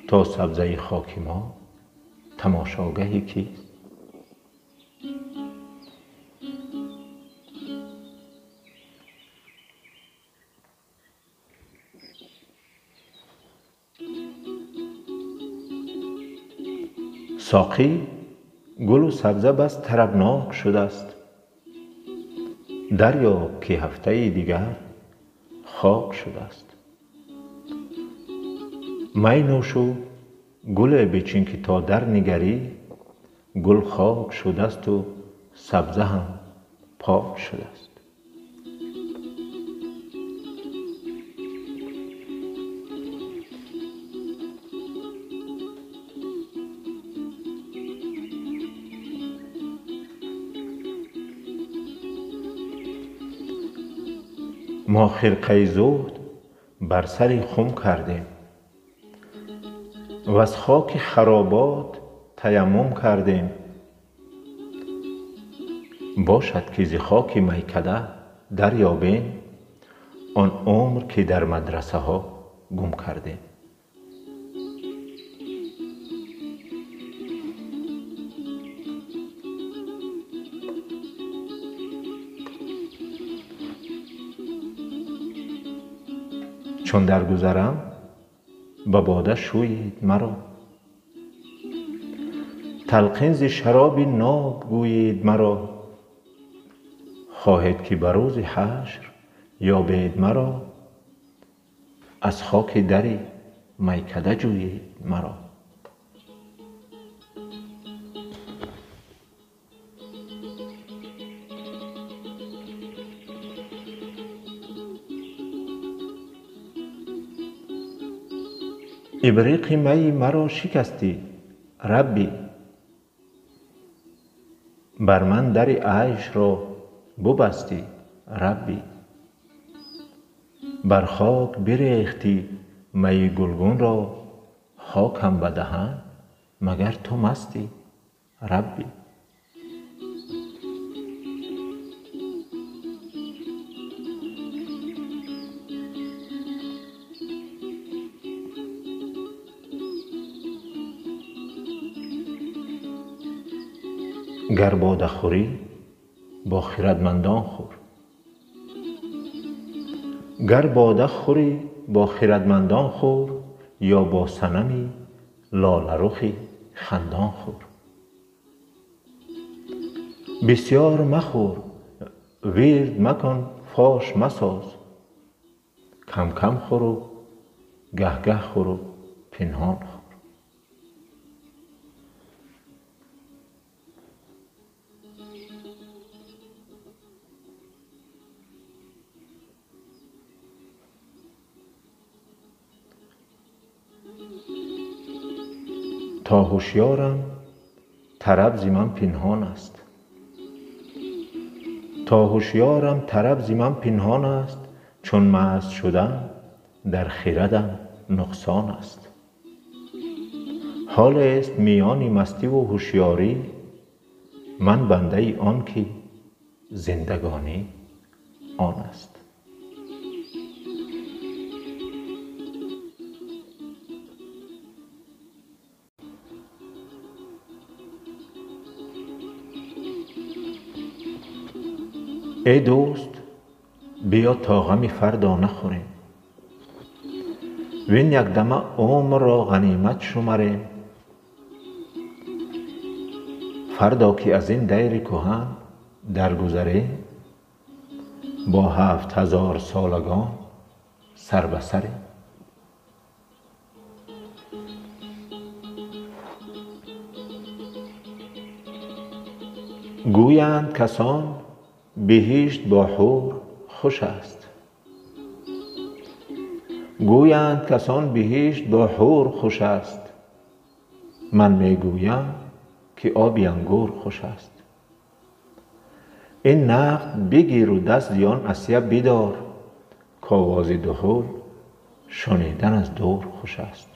то сабзаи хоки мо тамошогаҳи кист? Соқӣ гулу сабза бас тарабнок шудааст. Дарёб ки ҳафтаи дигар хок шудааст. Май нӯшу гуле бичин ки то дар нигарӣ, гул хок шудаасту сабза ҳам пок шудааст. Мо хирқаи зуҳд бар сари хум кардем, ваз хоки харобот таяммум кардем. Бошад ки зи хоки майкада дарёбем он умр ки дар мадрасаҳо гум кардем. Чун даргузарам ба бода шӯед маро, талқин зи шароби ноб гӯед маро. Хоҳед ки ба рӯзи ҳашр ёбед маро, аз хоки дари майкада ҷӯед маро. Ибриқи майи маро шикастӣ, Раббӣ, бар ман дари айшро бубастӣ, Раббӣ. Бар хок бирехтӣ майи гулгунро, хокам ба даҳан магар ту мастӣ, Раббӣ. Гар бода хӯрӣ бо хирадмандон хӯр. Гар бода хӯрӣ бо хирадмандон хӯр, ё бо санами лоларухи хандон хӯр. Бисёр махӯр, вирд макун, фош масоз. Кам кам хӯру гаҳ-гаҳ хӯру пинҳон хӯр. То ҳушёрам тараб зи ман пинҳон аст. То ҳушёрам тараб зи ман пинҳон аст, чун маст шудам дар хирадам нуқсон аст. Ҳолест миёни мастиву ҳушёрӣ, ман бандаи он ки зиндагонӣ он аст. Эй дӯст, биё то ғами фардо нахӯрем, вин якдама умрро ғанимат шумарем. Фардо ки аз ин дайри кӯҳан даргузарем, Бо 7000 солагон сар ба сарем. Гӯянд касон биҳишт бо ҳур хуш аст. Гӯянд касон биҳишт бо ҳур хуш аст. Ман мегӯям ки оби ангур хуш аст. Ин нақд бигиру даст зиён асия бидор, ковози духул шунидан аз дур хуш аст.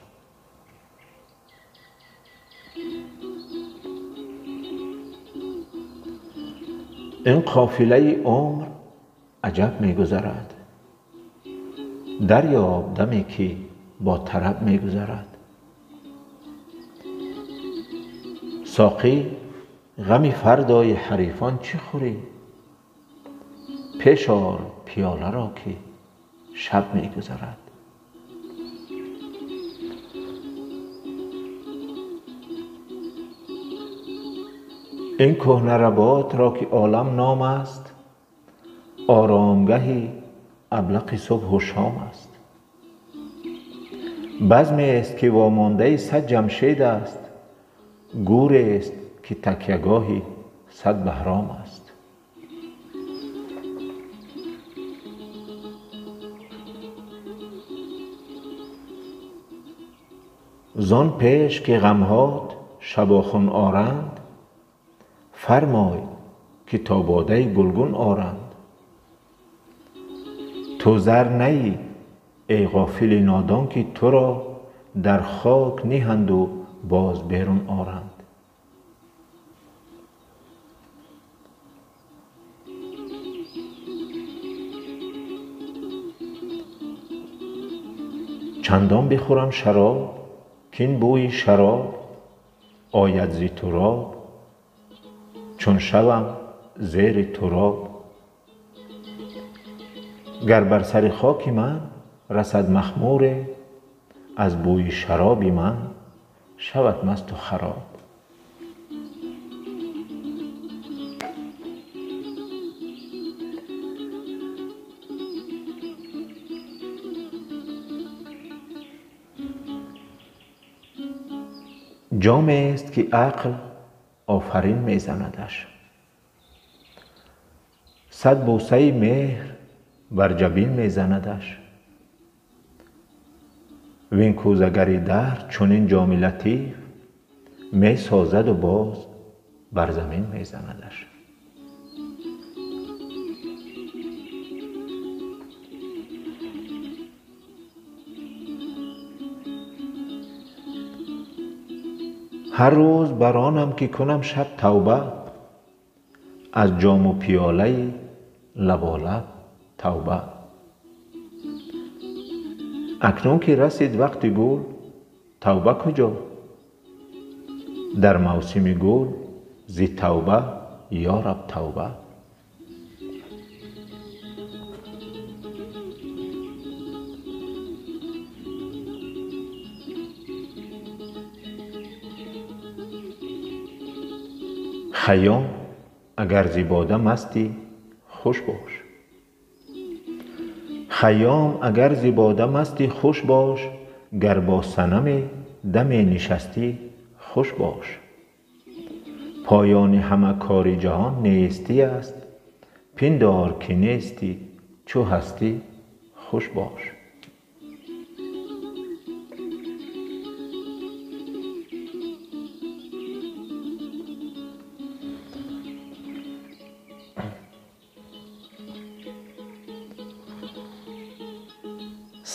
Ин қофилаи умр аҷаб мегузарад, дарёб даме ки бо тараб мегузарад. Соқӣ ғами фардои ҳарифон чӣ хӯрӣ? Пеш ор пиёларо ки шаб мегузарад. Ин кӯҳна работ ро ки олам ном аст, оромгаҳи аблақи субҳу шом аст. Базмест ки вомондаи 100 ҷамшед аст, гӯрест ки такягоҳи 100 баҳром аст. Зон пеш ки ғамҳот шабохун оранд, фармой ки то бодаи гулгун оранд. Ту зар наӣ эй ғофили нодон, ки туро дар хок ниҳанду боз берун оранд. Чандон бихӯрам шароб кин бӯи шароб ояд зи туроб, чун шавам зери туроб. Гар бар сари хоки ман расад махмуре, аз бӯи шароби ман шавад масту хароб. Ҷомест ки ақл офарин мезанадаш, 100 бӯсаи меҳр бар ҷабин мезанадаш. Вин кӯзагари даҳр чунин ҷоми латиф месозаду боз бар замин мезанадаш. Ҳар рӯз бар онам ки кунам шаб тавба, аз ҷому пиёлаи лаболаб тавба. Акнун ки расид вақти гул, тавба куҷо? Дар мавсими гул зи тавба ё раб тавба. Хайём агар зи бода мастӣ хуш бош. Хайём агар зи бода мастӣ хуш бош, гар бо санаме даме нишастӣ хуш бош. Поёни ҳама кори ҷаҳон нестӣ аст, пиндор ки нестӣ чу ҳастӣ хуш бош.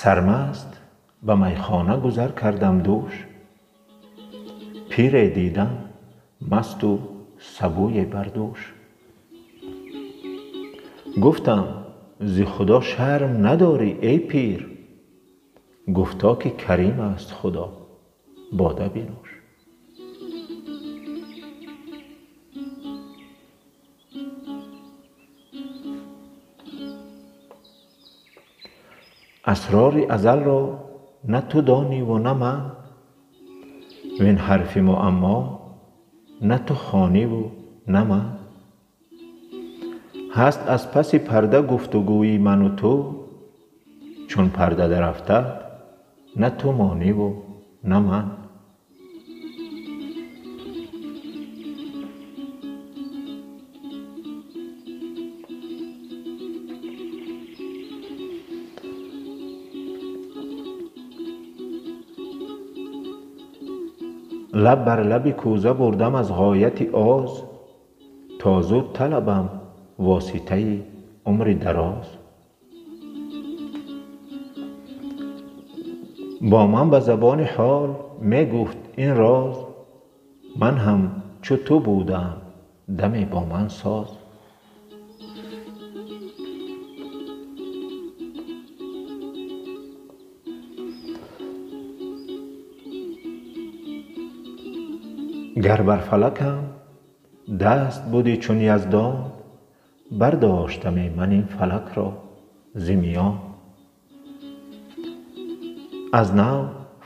Сармаст ба майхона гузар кардам дӯш, пире дидам масту сабӯе бар дӯш. Гуфтам зи Худо шарм надорӣ эй пир, гуфто ки карим аст Худо бода бинӯш. Асрори азалро на ту дониву на ман, вин ҳарфи муаммо на ту хониву на ман. Ҳаст аз паси парда гуфтугӯи ману ту, чун парда дарафтад на ту мониву на ман. Лаб бар лаби кӯза бурдам аз ғояти оз, то зуд талабам воситаи умри дароз. Бо ман ба забони ҳол мегуфт ин роз, ман ҳам чу ту будаам даме бо ман соз. Гар бар фалакам даст будӣ чун Яздон, бардоштаме ман ин фалакро зи миён. Аз нав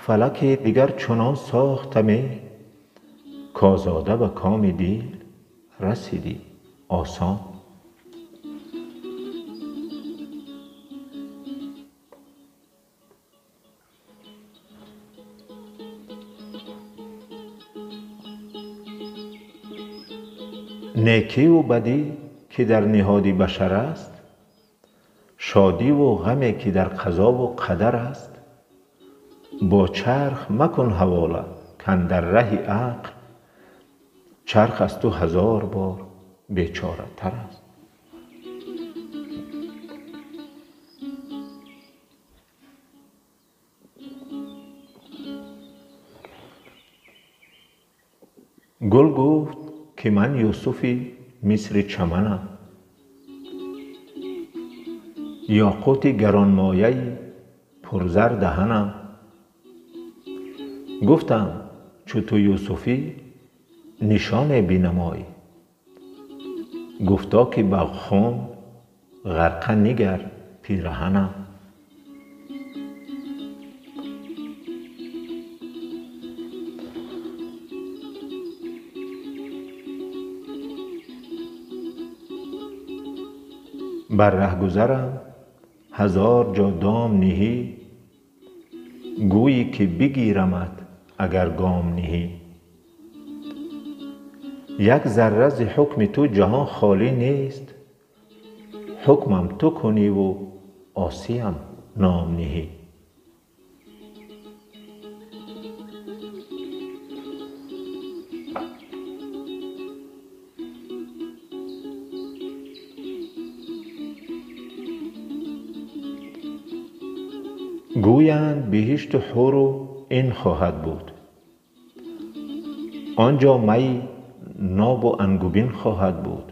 фалаке дигар чунон сохтаме, козода ба коми дил расидӣ осон. Некиву бадӣ ки дар ниҳоди башар аст, шодиву ғаме ки дар қазову қадар аст, бо чарх макун ҳавола кандар раҳи ақл, чарх аз ту ҳазор бор бечоратар аст. Гул гуфт ки ман Юсуфи Мисри чаманам, ёқути гаронмояи пурзар даҳанам. Гуфтам чу ту Юсуфӣ нишоне бинамой, гуфто ки ба хун ғарқа нигар пираҳанам. Бар раҳгузарам ҳазор ҷо дом ниҳӣ, гӯйӣ ки бигирамат агар гом ниҳӣ. Як зарра зи ҳукми ту ҷаҳон холӣ нест, ҳукмам ту куниву осиям ном ниҳӣ. Гӯянд биҳишту ҳуру ин хоҳад буд, он ҷо майи нобу ангубин хоҳад буд.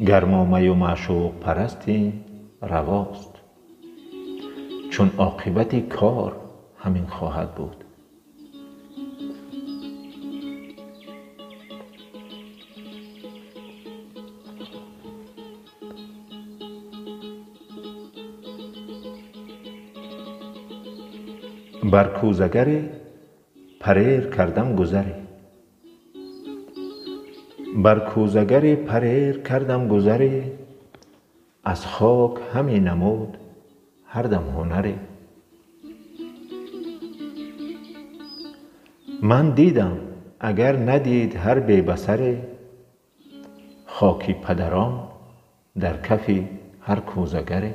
Гар мо маю маъшуқ парастем равост, чун оқибати кор ҳамин хоҳад буд. Бар кӯзагаре парер кардам гузаре, бар кӯзагаре парер кардам гузаре, аз хок ҳаме намуд ҳар дам ҳунаре. Ман дидам агар надид ҳар бебасаре, хоки падарон дар кафи ҳар кӯзагаре.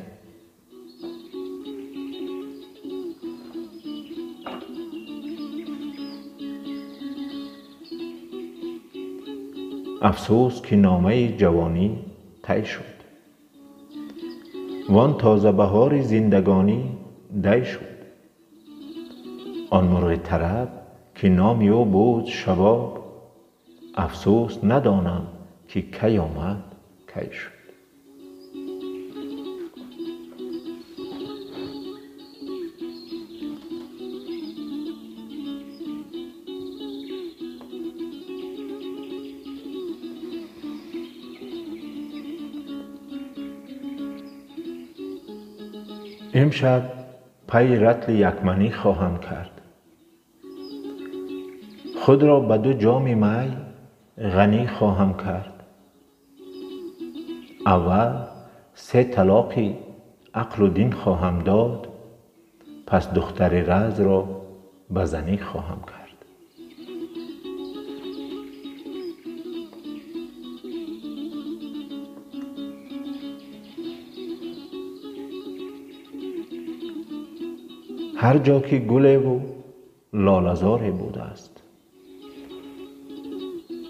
Афсӯс ки номаи ҷавонӣ тай шуд, вон тозабаҳори зиндагонӣ дай шуд. Он мурғи тараб ки номи ӯ буд шабоб, афсӯс надонам ки кай омад кай шуд. Имшаб пайи ратли якманӣ хоҳам кард, худро ба ду ҷоми май ғанӣ хоҳам кард. Аввал се талоқи ақлу дин хоҳам дод, пас духтари разро ба занӣ хоҳам кард. Ҳар ҷо ки гулеву лолазоре будааст,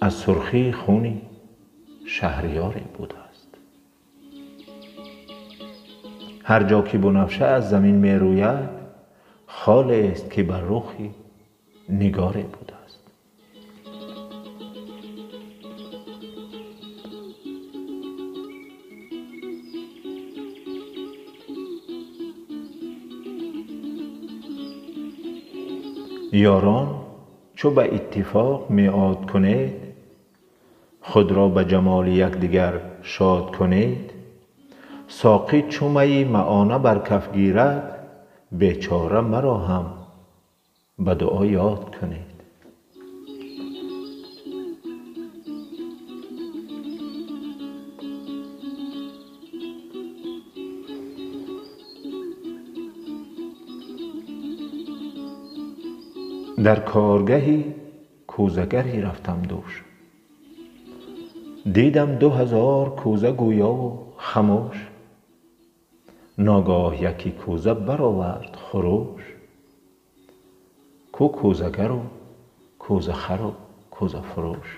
аз сурхии хуни шаҳриёре будааст. Ҳар ҷо ки бунафша аз замин мерӯяд, холест ки бар рухи нигоре будааст. Ёрон чу ба иттифоқ меъод кунед, худро ба ҷамоли якдигар шод кунед. Соқӣ чу майи маъона бар каф гирад, бечора маро ҳам ба дуо ёд кунед. Дар коргаҳи кӯзагаре рафтам дӯш, дидам 2000 кӯза гӯёву хамӯш. Ногоҳ яке кӯза баровард хурӯш, ку кӯзагару кӯзахару кӯзафурӯш.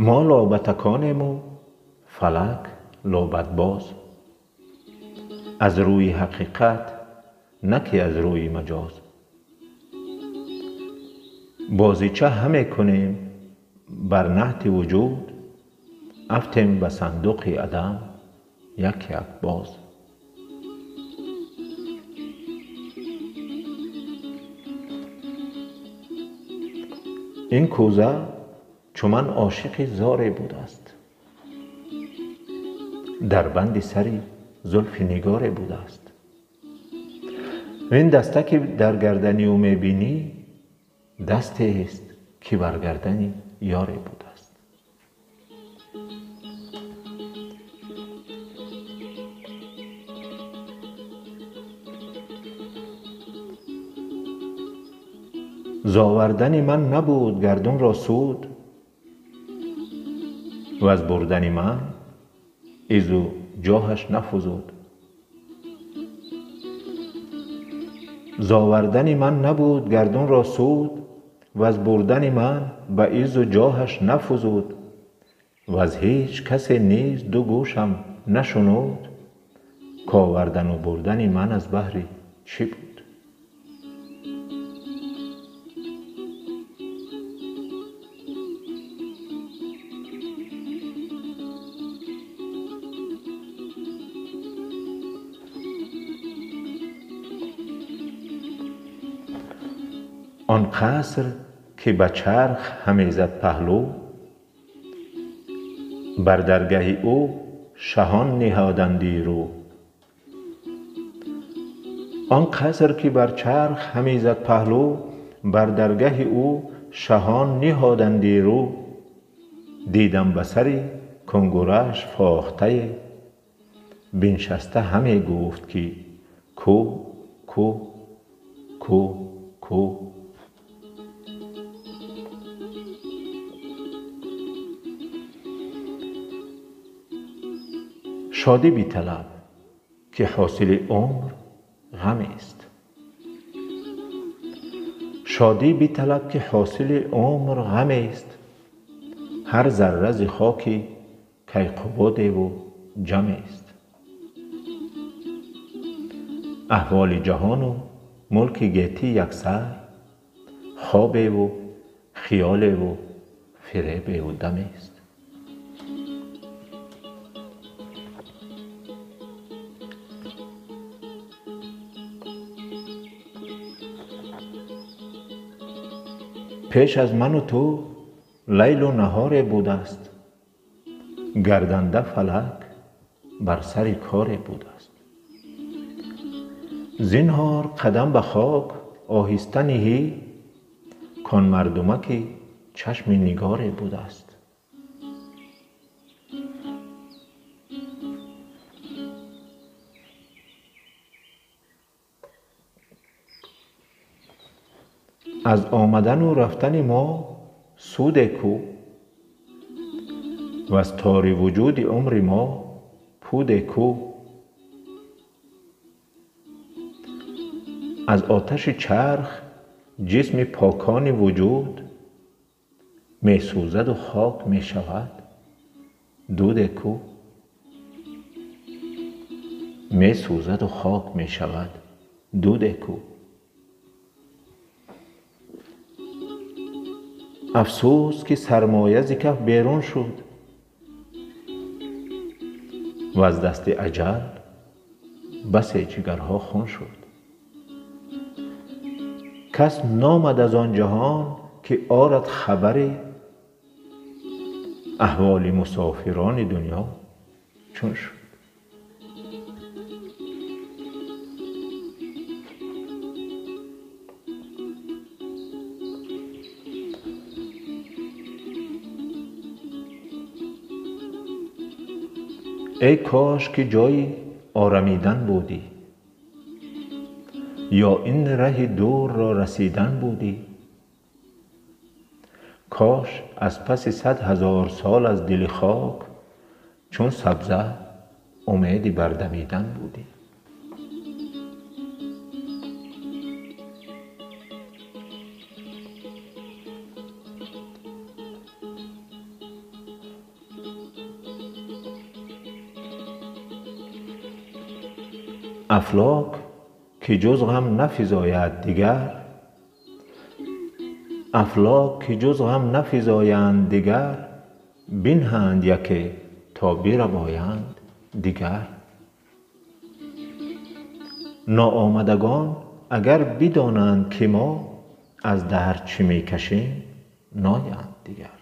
Мо лобатаконему фалак лобатбоз, аз рӯи ҳақиқат на ки аз рӯи маҷоз. Бозича ҳаме кунем бар наҳти вуҷуд, афтем ба сандуқи адам як як боз. Ин кӯза чу ман ошиқи зоре будааст, дар банди сари зулфи нигоре будааст. Ин даста ки дар гардани ӯ мебинӣ, дастест ки бар гардани ёре будааст. Зовардани ман набуд гардунро суд, ва аз бурдани ман изу ҷоҳаш нафузуд. Зовардани ман набуд гардунро суд, ва аз бурдани ман ба изу ҷоҳаш нафузуд. Ва аз ҳеҷ касе низ ду гӯшам нашунуд, ковардану бурдани ман аз баҳри чӣ буд? Он қаср ки ба чарх ҳамезад паҳлӯ, бар даргаҳи ӯ шаҳон ниҳоданди рӯ. Он қаср ки бар чарх ҳамезад паҳлӯ, бар даргаҳи ӯ шаҳон ниҳоданди рӯ. Дидам ба сари кунгураш фохтае, биншаста ҳаме гуфт ки ку ку ку ку. Шодӣ биталаб ки ҳосили умр ғамест. Шодӣ биталаб ки ҳосили умр ғамест. Ҳар зарра зи хоки кайқубодеву ҷамест. Аҳволи ҷаҳону мулки гетӣ яксар, хобеву хиёлеву фиребеву дамест. Пеш аз ману ту лайлу наҳоре будааст, гарданда фалак бар сари коре будааст. Зинҳор қадам ба хок оҳиста ниҳӣ, кон мардумаки чашми нигоре будааст. Аз омадану рафтани мо суде ку, ваз тори вуҷуди умри мо пуде ку. Аз оташи чарх ҷисми покони вуҷуд месӯзаду хок мешавад дуде ку. Месӯзаду хок мешавад дуде ку. Афсӯс, ки сармоя зи каф берун шуд, ваз дасти аҷал басе ҷигарҳо хун шуд. Кас номад аз он ҷаҳон, ки орад хабаре, аҳволи мусофирони дунё чун шуд. Эй кош, ки ҷойи орамидан будӣ, ё ин раҳи дурро расидан будӣ. Кош аз паси 100 000 сол аз дили хок чун сабза умеди бардамидан будӣ. Афлок, ки ҷуз ғам нафизояд дигар, афлок, ки ҷуз ғам нафизоянд дигар, бинҳанд яке то бирабоянд дигар. Ноомадагон агар бидонанд, ки мо аз дард чӣ мекашем, ноянд дигар.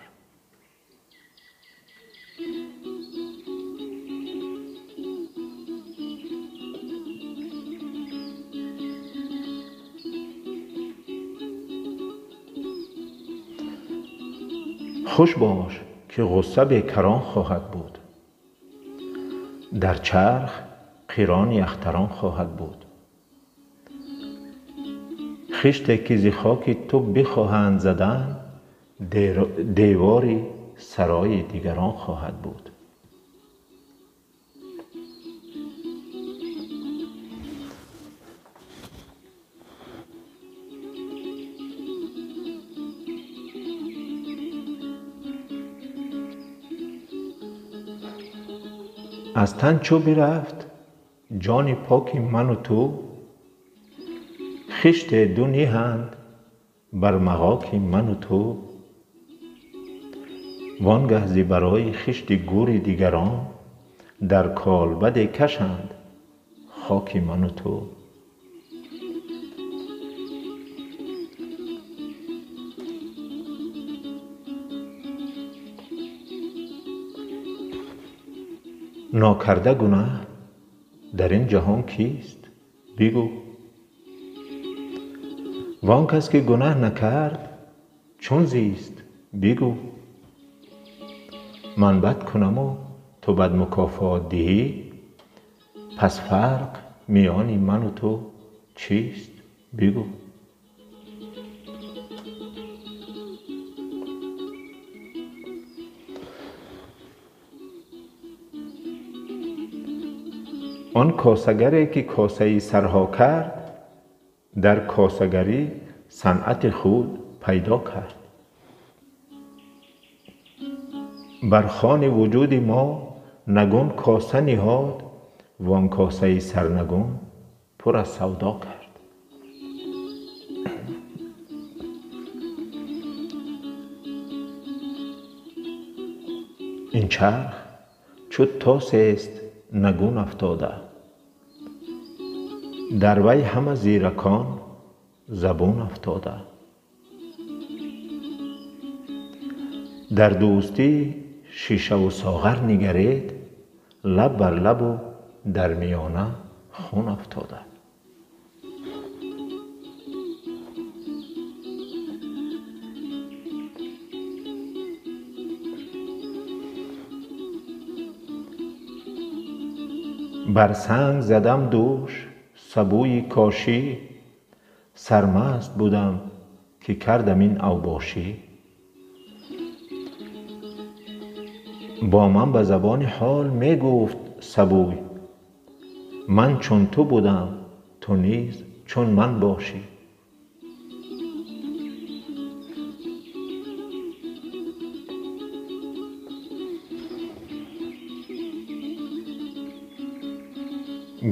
Хуш бош, ки ғусса бекарон хоҳад буд, дар чарх қирони ахтарон хоҳад буд. Хиште, ки зи хоки ту бихоҳанд задан, девори сарои дигарон хоҳад буд. Аз тан чу бирафт ҷони поки ману ту, хиште ду ниҳанд бар мағоки ману ту. Вонгаҳ зи барои хишти гӯри дигарон дар колбаде кашанд хоки ману ту. Нокарда гунаҳ дар ин ҷаҳон кист, бигӯ? Вон кас, ки гунаҳ накард, чун зист, бигӯ? Ман бад кунаму ту бад мукофот диҳӣ, пас фарқ миёни ману ту чист, бигӯ? Он косагаре, ки косаи сарҳо кард, дар косагарӣ санъати худ пайдо кард. Бар хони вуҷуди мо нагун коса ниҳод, вон косаи сарнагун пур аз савдо кард. Ин чарх чу тосест нагун афтода, дар вай ҳама зиракон забун афтода. Дар дӯстӣ шишаву соғар нигаред, Лаб бар лабу дар миёна хун афтода. Бар санг задам дӯш сабӯи кошӣ, сармаст будам ки кардам ин авбошӣ. Бо ман ба забони ҳол мегуфт сабӯй, ман чун ту будам, ту низ чун ман бошӣ.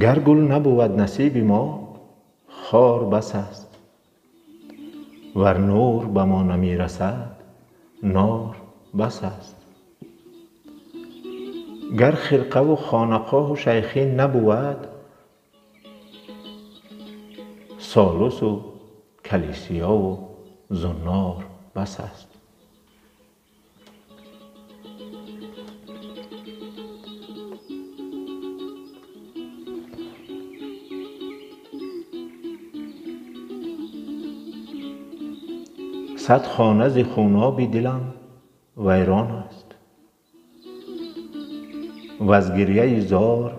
Гар гул набувад насиби мо, хор бас аст, вар нур ба мо намерасад, нор бас аст. Гар хирқаву хонақоҳу шайхӣ набувад, солусу калисиёву зуннор бас аст. Сад хона зи хуноби дилам вайрон аст, ваз гирьяи зор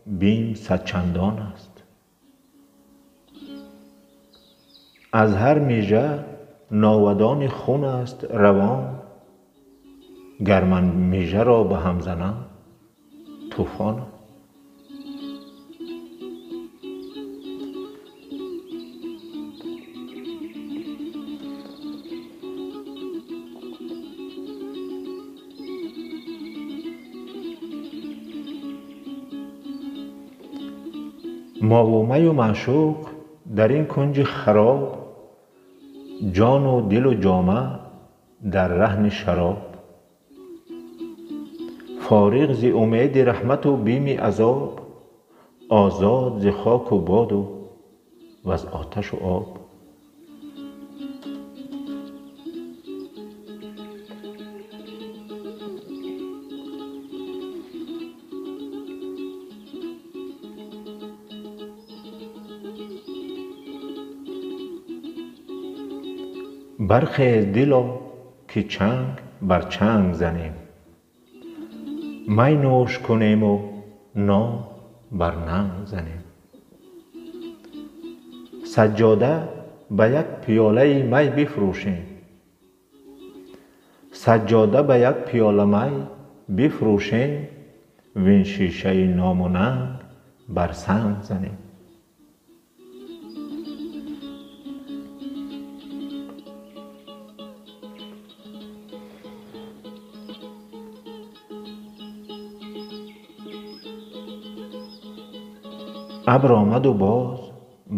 бим садчандон аст. Аз ҳар мижа новадони хун аст равон, гар ман мижаро ба ҳам занам тӯфон аст. Мову маю маъшуқ дар ин кунҷи хароб, ҷону дилу ҷома дар раҳни шароб. Фориғ зи умеди раҳмату бими азоб, озод зи хоку боду ваз оташу об. Бархез дило ки чанг бар чанг занем, май нӯш кунему ном бар нанг занем. Саҷҷода ба як пиёлаи май бифурӯшем, саҷҷода ба як пиёла май бифурӯшем, вин шишаи ному нанг бар санг занем. Абр омаду боз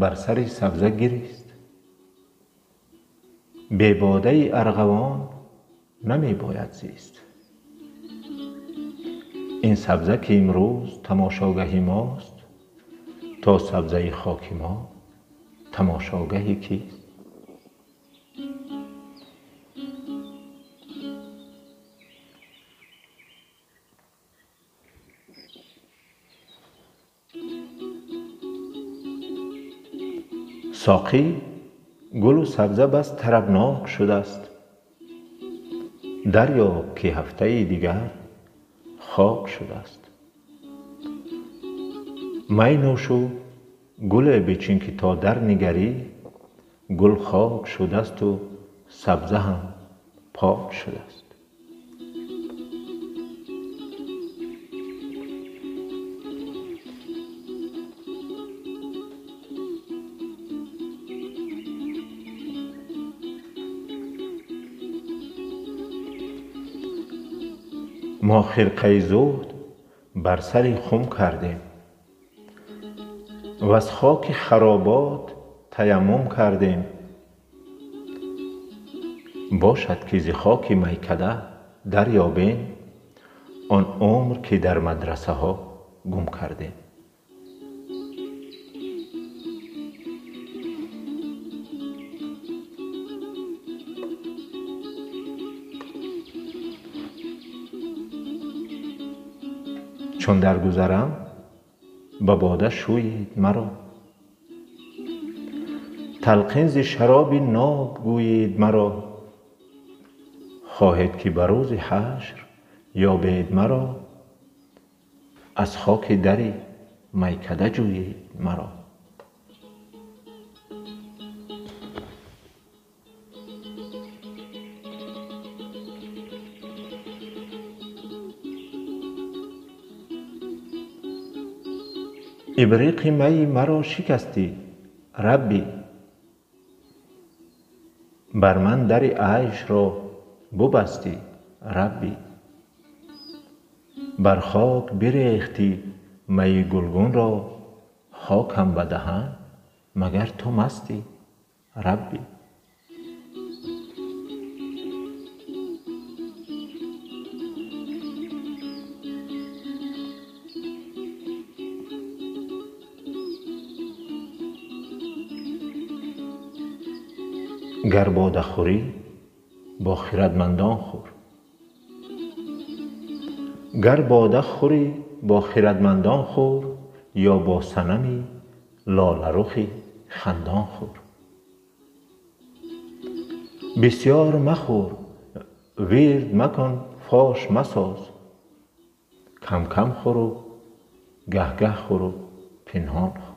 бар сари сабза гирист, бебодаи арғавон намебояд зист. Ин сабза ки имрӯз тамошогаҳи мост, то сабзаи хоки мо тамошогаҳи кист? Соқӣ гулу сабза бас тарабнок шудааст, дарёб ки ҳафтаи дигар хок шудааст. Май нӯшу гуле бичин ки то дар нигарӣ, гул хок шудасту сабза ҳам пок шудааст. Мо хирқаи зуҳд бар сари хум кардем, ваз хоки харобот таяммум кардем. Бошад ки зи хоки майкада дарёбем он умр ки дар мадрасаҳо гум кардем. Чун даргузарам ба бода шӯед маро, талқин зи шароби ноб гӯед маро. Хоҳед ки ба рӯзи ҳашр ёбед маро, аз хоки дари майкада ҷӯед маро. Ибриқи майи маро шикастӣ, Раббӣ, бар ман дари айшро бубастӣ, Раббӣ. Бар хок бирехтӣ майи гулгунро, хокам ба даҳан магар ту мастӣ, Раббӣ. Гар бода хӯрӣ бо хирадмандон хӯр, гар бода хӯрӣ бо хирадмандон хӯр, ё бо санами лоларухи хандон хӯр. Бисёр махӯр, вирд макун, фош масоз, кам кам хӯру гаҳ гаҳ хӯру пинҳон хӯр.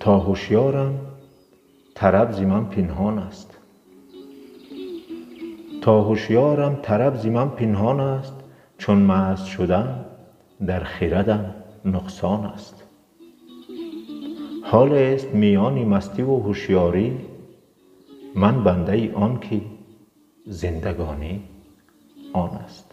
То ҳушёрам тараб зи ман пинҳон аст, то ҳушёрам тараб зи ман пинҳон аст, чун маст шудам дар хирадам нуқсон аст. Ҳолест миёни мастиву ҳушёрӣ, ман бандаи он ки зиндагонӣ он аст.